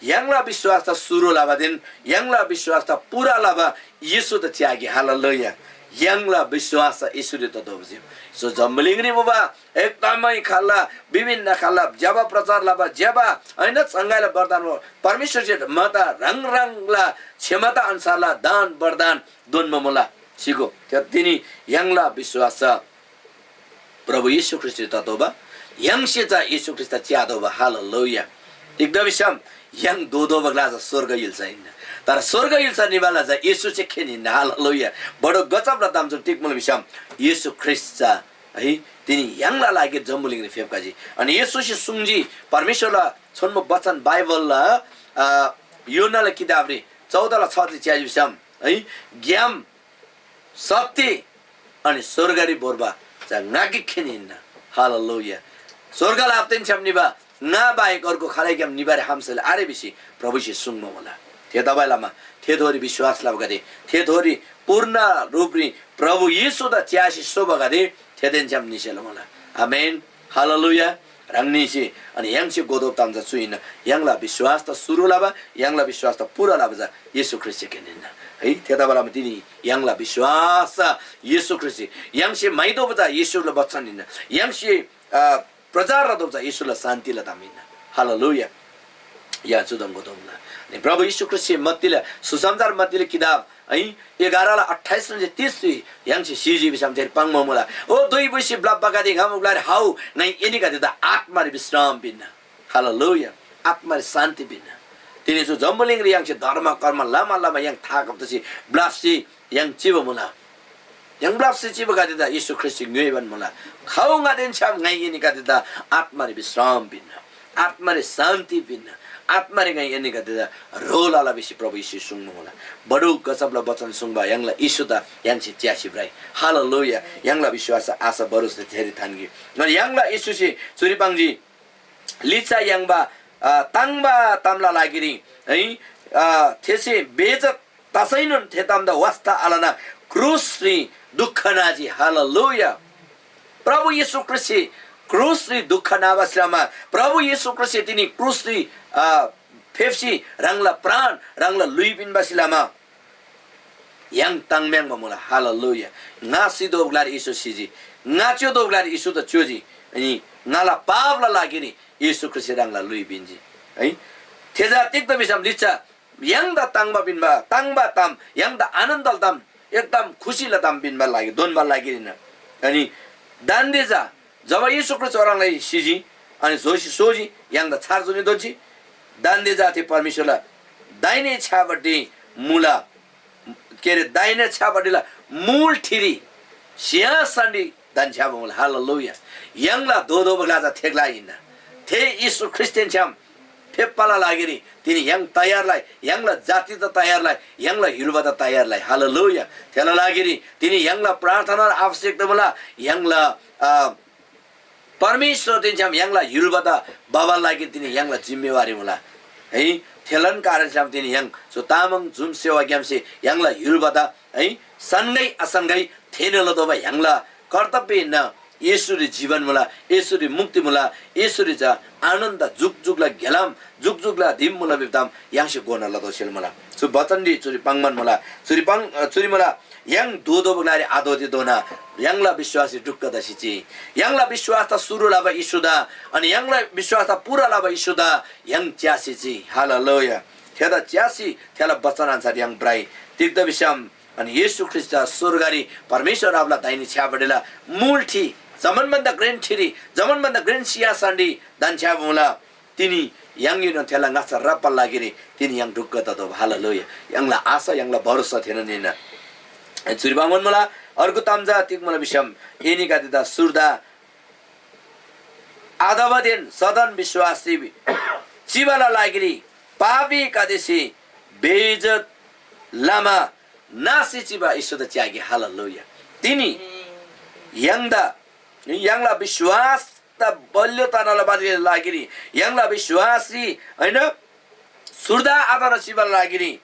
य्‍हाङला विश्‍वासदा सुरु लबादेन य्‍हाङला विश्‍वासदा पूरा लबा येशूदा च्‍यागे। हालेलुया। य्‍हाङला विश्‍वास चा येशूरी ततोःबा चीम। सो जम्‍बुलिङरी मुबा एकदमै खाल्‍ला, विभिन्न खाल्‍ला ज्‍यबा प्रचार लबा ज्‍यबा, होइन, चङ्गाइला वरदान हो। परमेश्‍वरसे मता ह्राङ ह्राङला क्षमता अन्‍सारला दान वरदान दोन्‍बा मुला। सिगो, तर तिनी य्‍हाङला विश्‍वास चा प्रभु येशू ख्रीष्‍टसे ततोःबा, य्‍हाङसे चा येशू ख्रीष्‍टदा च्‍यातोःबा। हालेलुया। तिग्‍दा भिसम य्‍हाङ दोतोःबा ग्‍ला चा स्‍वर्ग य्‍हुल्‍सा हिन्‍ना, तर स्‍वर्ग य्‍हुल्‍सा निबाला चा येशू चे खेन हिन्‍ना। हालेलुया। बडो गजबला ताम चु तिग मुला भिसम येशू ख्रीष्‍ट चा है, तिनी य्‍हाङला लागिरी जम्‍बुलिङरी फेप्‍खजी। अनि येशूसे सुङ्जी, परमेश्‍वरला छोन्‍बो वचन बाइबलला, अ, योनाला किताबरी चौधला छरी च्‍याजी भिसम है, ग्‍याम, शक्ति अनि स्‍वर्गरी भोर्बा चा ङा गिकखेन हिन्‍ना। हालेलुया। स्‍वर्गला आबादेन छ्‌याम निबा ङा बाहेक अर्गु खालैग्‍याम निबारी हाम्‍सेल आरे भिसी प्रभुसे सुङ्बा मुला। थेतबासेलमा थेथोरी विश्‍वास लबागदे, थेथोरी पूर्ण रूपरी प्रभु येशूदा च्‍यासी सोबागदे थेदेन छ्‌याम निसेला मुला। आमेन। हालेलुया। ह्राङनीसे अनि य्‍हाङसे गोदोब ताम चा चु हिन्‍ना, य्‍हाङला विश्‍वासदा सुरु लबा, य्‍हाङला विश्‍वासदा पूरा लबा चा येशू ख्रीष्‍ट जे खेन हिन्‍ना है। थेतबासेलमा तिनी य्‍हाङला विश्‍वास चा येशू ख्रीष्‍ट, य्‍हाङसे म्‍हाइतोःबा चा येशूला बचन हिन्‍ना। य्‍हाङसे, अ, प्रचार लतोःबा चा येशूला शान्‍तिला ताम हिन्‍ना। हालेलुया। या चुदङ गोदोमला। अनि प्रभु येशू ख्रीष्‍टसे मत्तीला सुसमाचार मत्तीला किताब है, एघारला अट्ठाइस न्‍हङसे तीस य्‍हाङसे सिजी भिसम थेरी पाङ्बा मुला। ओ दुई बुसी ब्‍लप्‍बागदे, ङा मुबा ग्‍लारी हाउ, ङाइ एनीगदेदा आत्‍मारी विश्राम पिन्‍ना। हालेलुया। आत्‍मारी शान्‍ति पिन्‍ना। तिनी चु जम्‍बुलिङरी य्‍हाङसे धर्म कर्म लमा लमा य्‍हाङ थाकब तसी ब्‍लप्‍सी य्‍हाङ चिबा मुला। य्‍हाङ ब्‍लप्‍सी चिबागदेदा येशू ख्रीष्‍टसे ङ्‌योइबान मुला, "खाउ, ङादेन छ्‌याम ङाइ एनीगदेदा आत्‍मारी विश्राम पिन्‍ना, आत्‍मारी शान्‍ति पिन्‍ना, आत्‍मारी ङाइ एनीगदेदा ह्रो लला" भिसी प्रभु येशूसे सुङ्बा मुला। बडु गजबला वचन सुङ्बा य्‍हाङला येशूदा य्‍हाङसे च्‍यासी भ्रइ। हालेलुया। य्‍हाङला विश्‍वास आशा भरोसा थेरी थान्‍गे। य्‍हाङला येशूसे चुरी पाङ्जी, लिच्‍छा याङ्बा, अ, ताङ्बा तामला लागिरी है, अ, थेसे बेइज्‍जत तसैनोन थे तामदा वास्‍ता आलना क्रुसरी दुःख नाजी। हालेलुया। प्रभु येशू ख्रीष्‍टसे क्रुसरी दुःख नाबासे लमा, प्रभु येशू ख्रीष्‍टसे तिनी क्रुसरी, अ, फेप्‍सी ह्राङला प्राण, ह्राङला ल्‍हुइ पिन्‍बासे लमा य्‍हाङ ताङ्म्‍याङ्बा मुला। हालेलुया। ङा सितोःबा ग्‍लारी येशू सिजी, ङा च्‍योतोःबा ग्‍लारी येशूदा च्‍योजी, अनि ङाला पापला लागिरी येशू ख्रीष्‍टसे ह्राङला ल्‍हुइ पिन्‍जी है। थे चा तिग्‍दा भिसम लिच्‍छा य्‍हाङदा ताङ्बा पिन्‍बा, ताङ्बा ताम, य्‍हाङदा आनन्‍दला ताम, एकदम खुसीला ताम पिन्‍बा लागि, दोन्‍बा लागिरी हिन्‍ना। अनि दान्‍दे चा जब येशू ख्रीष्‍ट ह्राङलाई सिजी, अनि झोसी सोजी, य्‍हाङदा छार जुनी दोजी, दान्‍दे चा थे परमेश्‍वरला दाहिने छ्‌यापट्टि मुला, के अरे, दाहिने छ्‌यापट्टिला मुल ठिरी सिंहासनरी धन्‍छ्‌याबा मुला। हालेलुया। य्‍हाङला धोतोःबा ग्‍ला चा थे ग्‍ला हिन्‍ना। थे येशू ख्रीष्‍टदेन छ्‌याम फेप्‍बाला लागिरी तिनी य्‍हाङ तयार लइ, य्‍हाङला जातिदा तयार लइ, य्‍हाङला य्‍हुलबादा तयार लइ। हालेलुया। थेला लागिरी तिनी य्‍हाङला प्रार्थनाला आवश्यकता मुला, य्‍हाङला, अ, परमेश्‍वरदेन छ्‌याम य्‍हाङला य्‍हुलबादा भबाला लागिरी तिनी य्‍हाङला जिम्‍मेवारी मुला है। थेलान कारण छ्‌याम तिनी य्‍हाङ चु तामाङ जुम सेवाग्‍यामसे य्‍हाङला य्‍हुलबादा है, सन्‍गै असन्‍गै थेःना लतोःबा य्‍हाङला कर्तव्य हिन्‍ना। येशूरी जीवन मुला, येशूरी मुक्ति मुला, येशूरी चा आनन्‍द जुकजुकला घेलाम, जुकजुकला दिम मुला भिबा ताम य्‍हाङसे घोना लतोःसेल मुला। चु बचनरी चुरी पाङ्‌बान मुला, चुरी पाङ-, अ, चुरी मुला, य्‍हाङ धोतोःबा ग्‍लारी आधोतेधोना य्‍हाङला विश्‍वासरी ढुक्‍क तसी चिइ। य्‍हाङला विश्‍वासदा सुरु लबा येशूदा, अनि य्‍हाङला विश्‍वासदा पूरा लबा येशूदा य्‍हाङ च्‍यासी चिइ। हालेलुया। थेदा च्‍यासी थेला बचन अन्‍छार य्‍हाङ भ्रइ। तिग्‍दा भिसम अनि येशू ख्रीष्‍ट चा स्‍वर्गरी परमेश्‍वर आबाला दाहिने छ्‌यापट्टिला मुल ठि, जम्‍मान भन्‍दा घ्रेन ठिरी, जम्‍मान भन्‍दा घ्रेन सिंहासनरी धन्‍छ्‌याबा मुला। तिनी य्‍हाङएनोन थेला ङाच्‍छा राप्‍बाला लागिरी तिनी य्‍हाङ ढुक्‍क ततोःबा। हालेलुया। य्‍हाङला आशा, य्‍हाङला भरोसा थेनोन हिन्‍ना। चुरी पाङ्‌बान मुला, अर्गु ताम चा तिग मुला भिसम, एनीगदेदा सुर्दा आधबादेन सदन विश्‍वासरी चिबाला लागिरी पापीगदेसे बेइज्‍जत लमा नासी चिबा येशूदा च्‍यागे। हालेलुया। तिनी य्‍हाङदा, य्‍हाङला विश्‍वासदा बलियो तना लबाला लागिरी, य्‍हाङला विश्‍वासरी, होइन, सुर्दा आतना चिबाला लागिरी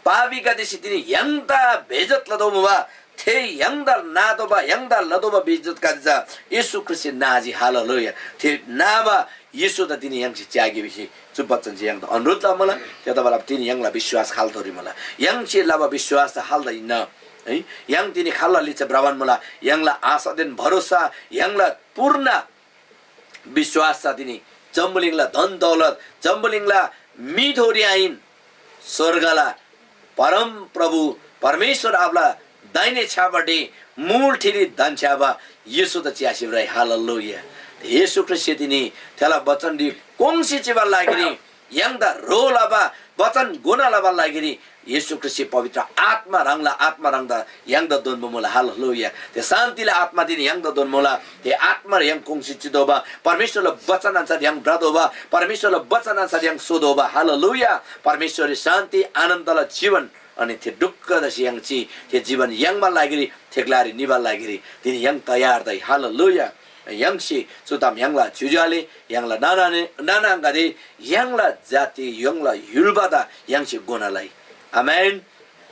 पापीगदेसे तिनी य्‍हाङदा बेइज्‍जत लतोःमुबा, थे य्‍हाङदा नातोःबा, य्‍हाङदा लतोःबा बेइज्‍जतगदे चा येशू ख्रीष्‍टसे नाजी। हालेलुया। थे नाबा येशूदा तिनी य्‍हाङसे च्‍यागे भिसी चु बचनसे य्‍हाङदा अनुरोध लमुला। थेतबाला तिनी य्‍हाङला विश्‍वास खाल्‍तोःरी मुला। य्‍हाङसे लबा विश्‍वास चा खाल्‍दा हिन्‍ना है। य्‍हाङ तिनी खाल्‍ला लिच्‍छा भ्रबान मुला। य्‍हाङला आशादेन भरोसा, य्‍हाङला पूर्ण विश्‍वास चा तिनी जम्‍बुलिङला धन दौलत, जम्‍बुलिङला म्‍हिथोरी आहिन, स्‍वर्गला परमप्रभु परमेश्‍वर आबाला दाहिने छ्‌यापट्टि मुल ठिरी धन्‍छ्‌याबा येशूदा च्‍यासी भ्रइ। हालेलुया। येशू ख्रीष्‍टसे तिनी थेला बचनरी कोङ्‌सी चिबाला लागिरी य्‍हाङदा ह्रो लबा बचन घोना लबाला लागिरी येशू ख्रीष्‍टसे पवित्र आत्‍मा, ह्राङला आत्‍मा ह्राङदा य्‍हाङदा दोन्‍बो मुला। हालेलुया। थे शान्‍तिला आत्‍मा तिनी य्‍हाङदा दोन्‍मुला। थे आत्‍मा य्‍हाङ कोङ्‌सी चितोःबा, परमेश्‍वरला बचन अन्‍छार य्‍हाङ भ्रतोःबा, परमेश्‍वरला बचन अन्‍छार य्‍हाङ सोतोःबा। हालेलुया। परमेश्‍वररी शान्‍ति, आनन्दला जीवन, अनि थे ढुक्‍क तसी य्‍हाङ चि थे जीवन याङ्बा लागिरी, थे ग्‍लारी निबा लागिरी तिनी य्‍हाङ तयार तइ। हालेलुया। य्‍हाङसे चु ताम य्‍हाङला ज्‍योज्‍यो आले, य्‍हाङला नाना, नाना आङागदे, य्‍हाङला जाति, य्‍हाङला य्‍हुलबादा य्‍हाङसे घोना लइ। आमेन।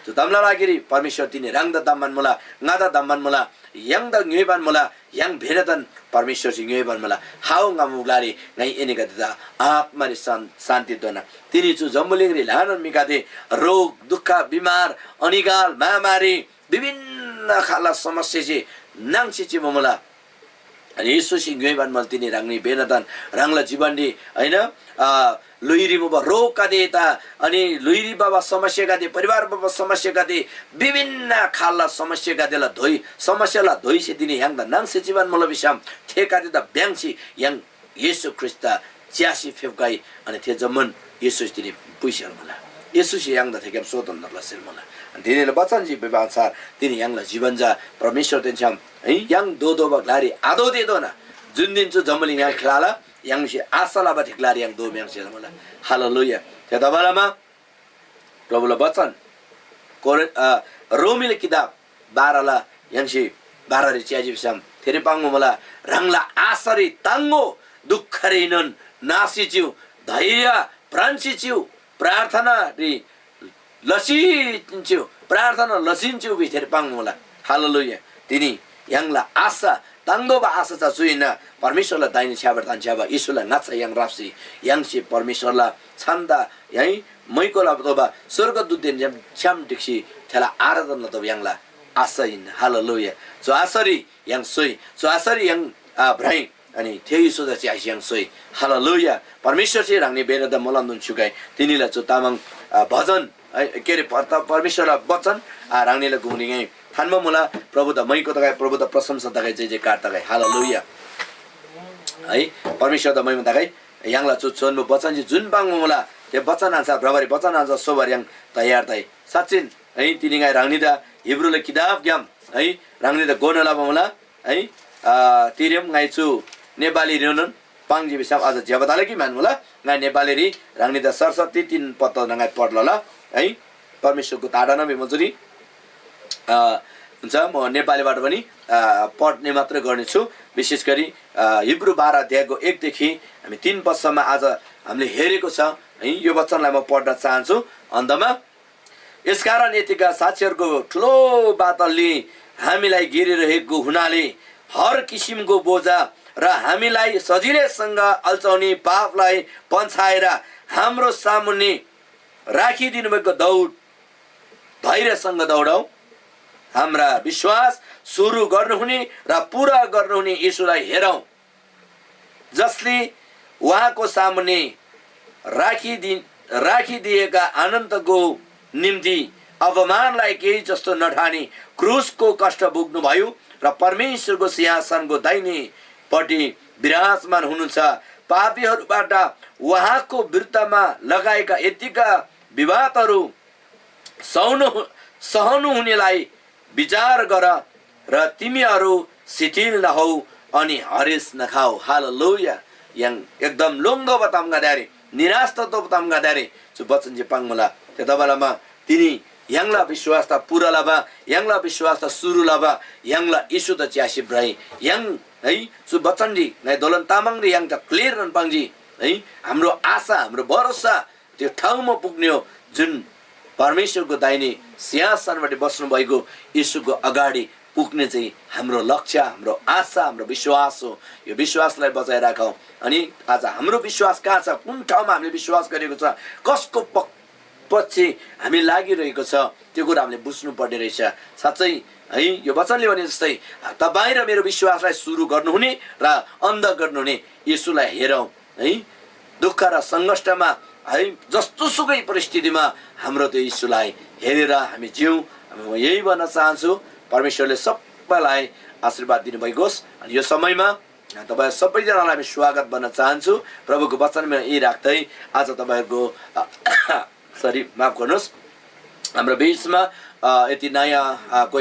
चु तामला लागिरी परमेश्‍वर तिनी ह्राङदा धम्‍बान मुला, ङादा धम्‍बान मुला, य्‍हाङदा ङ्‌योइबान मुला, य्‍हाङ भेनतन परमेश्‍वरसे ङ्‌योइबान मुला। हाउ, ङा मुबा ग्‍लारी ङाइ एनीगदेदा आत्‍मारी शान-, शान्‍ति दोना। तिनी चु जम्‍बुलिङरी ल्‍हानान म्‍हिगदे रोग, दुःख, बिमार, अनिकाल, महामारी, विभिन्न खालला समस्यासे नाङ्सी चिबा मुला। अनि येशूसे ङ्‌योइबान मुला तिनी ह्राङनी बेनादान ह्राङला जीवनरी, होइन, अ, ल्‍हुइरी मुबा रोगगदे ता, अनि ल्‍हुइरी भबा समस्यागदे, परिवार भबा समस्यागदे, विभिन्न खालला समस्यागदेला धोइ, समस्याला धोइसे तिनी य्‍हाङदा नाङ्सी चिबान मुला भिसम, थेगदेदा भ्‍याङ्‍सी य्‍हाङ येशू ख्रीष्‍टदा च्‍यासी फेप्‍गै, अनि थे जम्‍मान येशूसे तिनी पुइसेल मुला। येशूसे य्‍हाङदा थेग्‍याम स्वतन्त्र लसेल मुला। अनि तिनीला बचन जे भिबा अन्‍छार तिनी य्‍हाङला जीवन चा परमेश्‍वरदेन छ्‌याम है य्‍हाङ दोदोबा ग्‍लारी आदोतेधोना जुन दिन चु जम्‍बुलिङ य्‍हाङ ख्‍लाला, य्‍हाङसे आशा लबा थे ग्‍लारी य्‍हाङ दोम्‍याङ्सेल मुला। हालेलुया। थेतबालमा प्रभुला बचन कोरे-, अ, रोमीला किताब बाह्रला य्‍हाङसे बाह्ररी च्‍याजी भिसम थेरी पाङ्बा मुला, ह्राङला आशारी ताङ्‍गो दुःखरीनोन नासी चिउ, धैर्य भ्रान्‍सी चिउ, प्रार्थनारी लसी चिउ, प्रार्थना लसिन चिउ भिसी थेरी पाङ्बा मुला। हालेलुया। तिनी य्‍हाङला आशा ताङ्तोःबा आशा चा चु हिन्‍ना, परमेश्‍वरला दाहिने छ्‌याबाट तान्‍छ्‌याबा येशूला ङाच्‍छा य्‍हाङ राप्‍सी य्‍हाङसे परमेश्‍वरला छन्‍दा य्‍हाङ मैकोला तोःबा स्‍वर्गदूतदेन छ्‌याम, छ्‌याम ढिक्‍सी थेला आराधना लतोःबा य्‍हाङला आशा हिन्‍ना। हालेलुया। चु आशारी य्‍हाङ सोइ, चु आशारी य्‍हाङ, आ, भ्राइ, अनि थे येशूदा च्‍यासी य्‍हाङ सोइ। हालेलुया। परमेश्‍वरसे ह्राङनी बेनादा मोलन्दुन स्‍युगै तिनीला चु तामाङ, आ, भजन, है, के अरे, पर-, परमेश्‍वरला वचन, आ, ह्राङनीला गुङरी ङाइ थान्‍बा मुला। प्रभुदा मैको तगै, प्रभुदा प्रशंसा तगै, जय जयकार तगै। हालेलुया। है, परमेश्‍वरदा महिमा तगै। य्‍हाङला चु छोन्‍बो वचन जे जुन पाङ्बा मुला, थे वचन अन्‍छार भ्रबारी, वचन अन्‍छार सोबारी य्‍हाङ तयार तै। साँच्‍चिन, है, तिनी ङाइ ह्राङनीदा हिब्रूला किताबग्‍याम, है, ह्राङनीदा घोना लबा मुला, है। अ, तिरेम ङाइ चु नेपालीरीनोन पाङ्जी भिसम अझ ज्‍यबा तला कि म्‍हन्‍मुला। ङाइ नेपालीरी ह्राङनीदा सरसर्ती तिन पत्ता ङाइ पढ्‍लला, है। परमेश्‍वरको ताडा नबी मजुरी, अ, हुन्छ, म नेपालीबाट पनि, अ, पढ्ने मात्रै गर्नेछु। विशेष गरी, अ, हिब्रू बाह्र अध्यायको एकदेखि हामी तिन पदसम्म आज हामीले हेरेको छ, है। यो वचनलाई म पढ्न चाहन्छु। अन्तमा यसकारण यतिका साक्षीहरूको ठुलो बादलले हामीलाई घेरिरहेको हुनाले हर किसिमको बोझा र हामीलाई सजिलैसँग अल्झाउने पापलाई पन्छाएर हाम्रो सामुन्ने राखिदिनुभएको दौड धैर्यसँग दौडौँ। हाम्रा विश्वास सुरु गर्नुहुने र पुरा गर्नुहुने येशूलाई हेरौँ, जसले उहाँको सामुन्ने राखिदि-, राखिदिएका अनन्तको निम्ति अपमानलाई केही जस्तो नठानी क्रुसको कष्ट भोग्नुभयो र परमेश्वरको सिंहासनको दाहिनेपट्टि विराजमान हुनुहुन्छ। पापीहरूबाट उहाँको विरुद्धमा लगाएका यतिका विवादहरू सहनु, सहनुहुनेलाई विचार गर र तिमीहरू शिथिल नहौ अनि हरेस नखाऊ। हालेलुया। य्‍हाङ एकदम लोङ्‌गोबा तामगदेरी, निराश ततोःबा तामगदेरी चु वचन जे पाङ्‌मुला। थेतबालमा तिनी य्‍हाङला विश्‍वासदा पूरा लबा, य्‍हाङला विश्‍वासदा सुरु लबा, य्‍हाङला येशूदा च्‍यासी भ्रइ। य्‍हाङ है चु वचनरी ङाइ दोलन तामाङरी य्‍हाङदा क्लियरनोन पाङ्जी है। हाम्रो आशा, हाम्रो भरोसा त्यो ठाउँमा पुग्ने हो जुन परमेश्वरको दाहिने सिंहासनपट्टि बस्नुभएको येशूको अगाडि पुग्ने चाहिँ हाम्रो लक्ष्य, हाम्रो आशा, हाम्रो विश्वास हो। यो विश्वासलाई बचाइराखौँ। अनि आज हाम्रो विश्वास कहाँ छ, कुन ठाउँमा हामीले विश्वास गरेको छ, कसको पक-, पछि हामी लागिरहेको छ, त्यो कुरा हामीले बुझ्नुपर्ने रहेछ। साँच्चै है, यो वचनले भने जस्तै, तपाईँ र मेरो विश्वासलाई सुरु गर्नुहुने र अन्त गर्नुहुने येशूलाई हेरौँ है। दुःख र सङ्कष्टमा है, जस्तोसुकै परिस्थितिमा हाम्रो त्यो येशूलाई हेरेर हामी जिउँ। म यही भन्न चाहन्छु, परमेश्वरले सबैलाई आशीर्वाद दिनुभएको होस्। अनि यो समयमा तपाईँ सबैजनालाई हामी स्वागत भन्न चाहन्छु। प्रभुको वचनमा यही राख्दै आज तपाईँहरूको, सरी, माफ गर्नुहोस्, हाम्रो बिचमा, अ, यति नयाँ, अ, कोही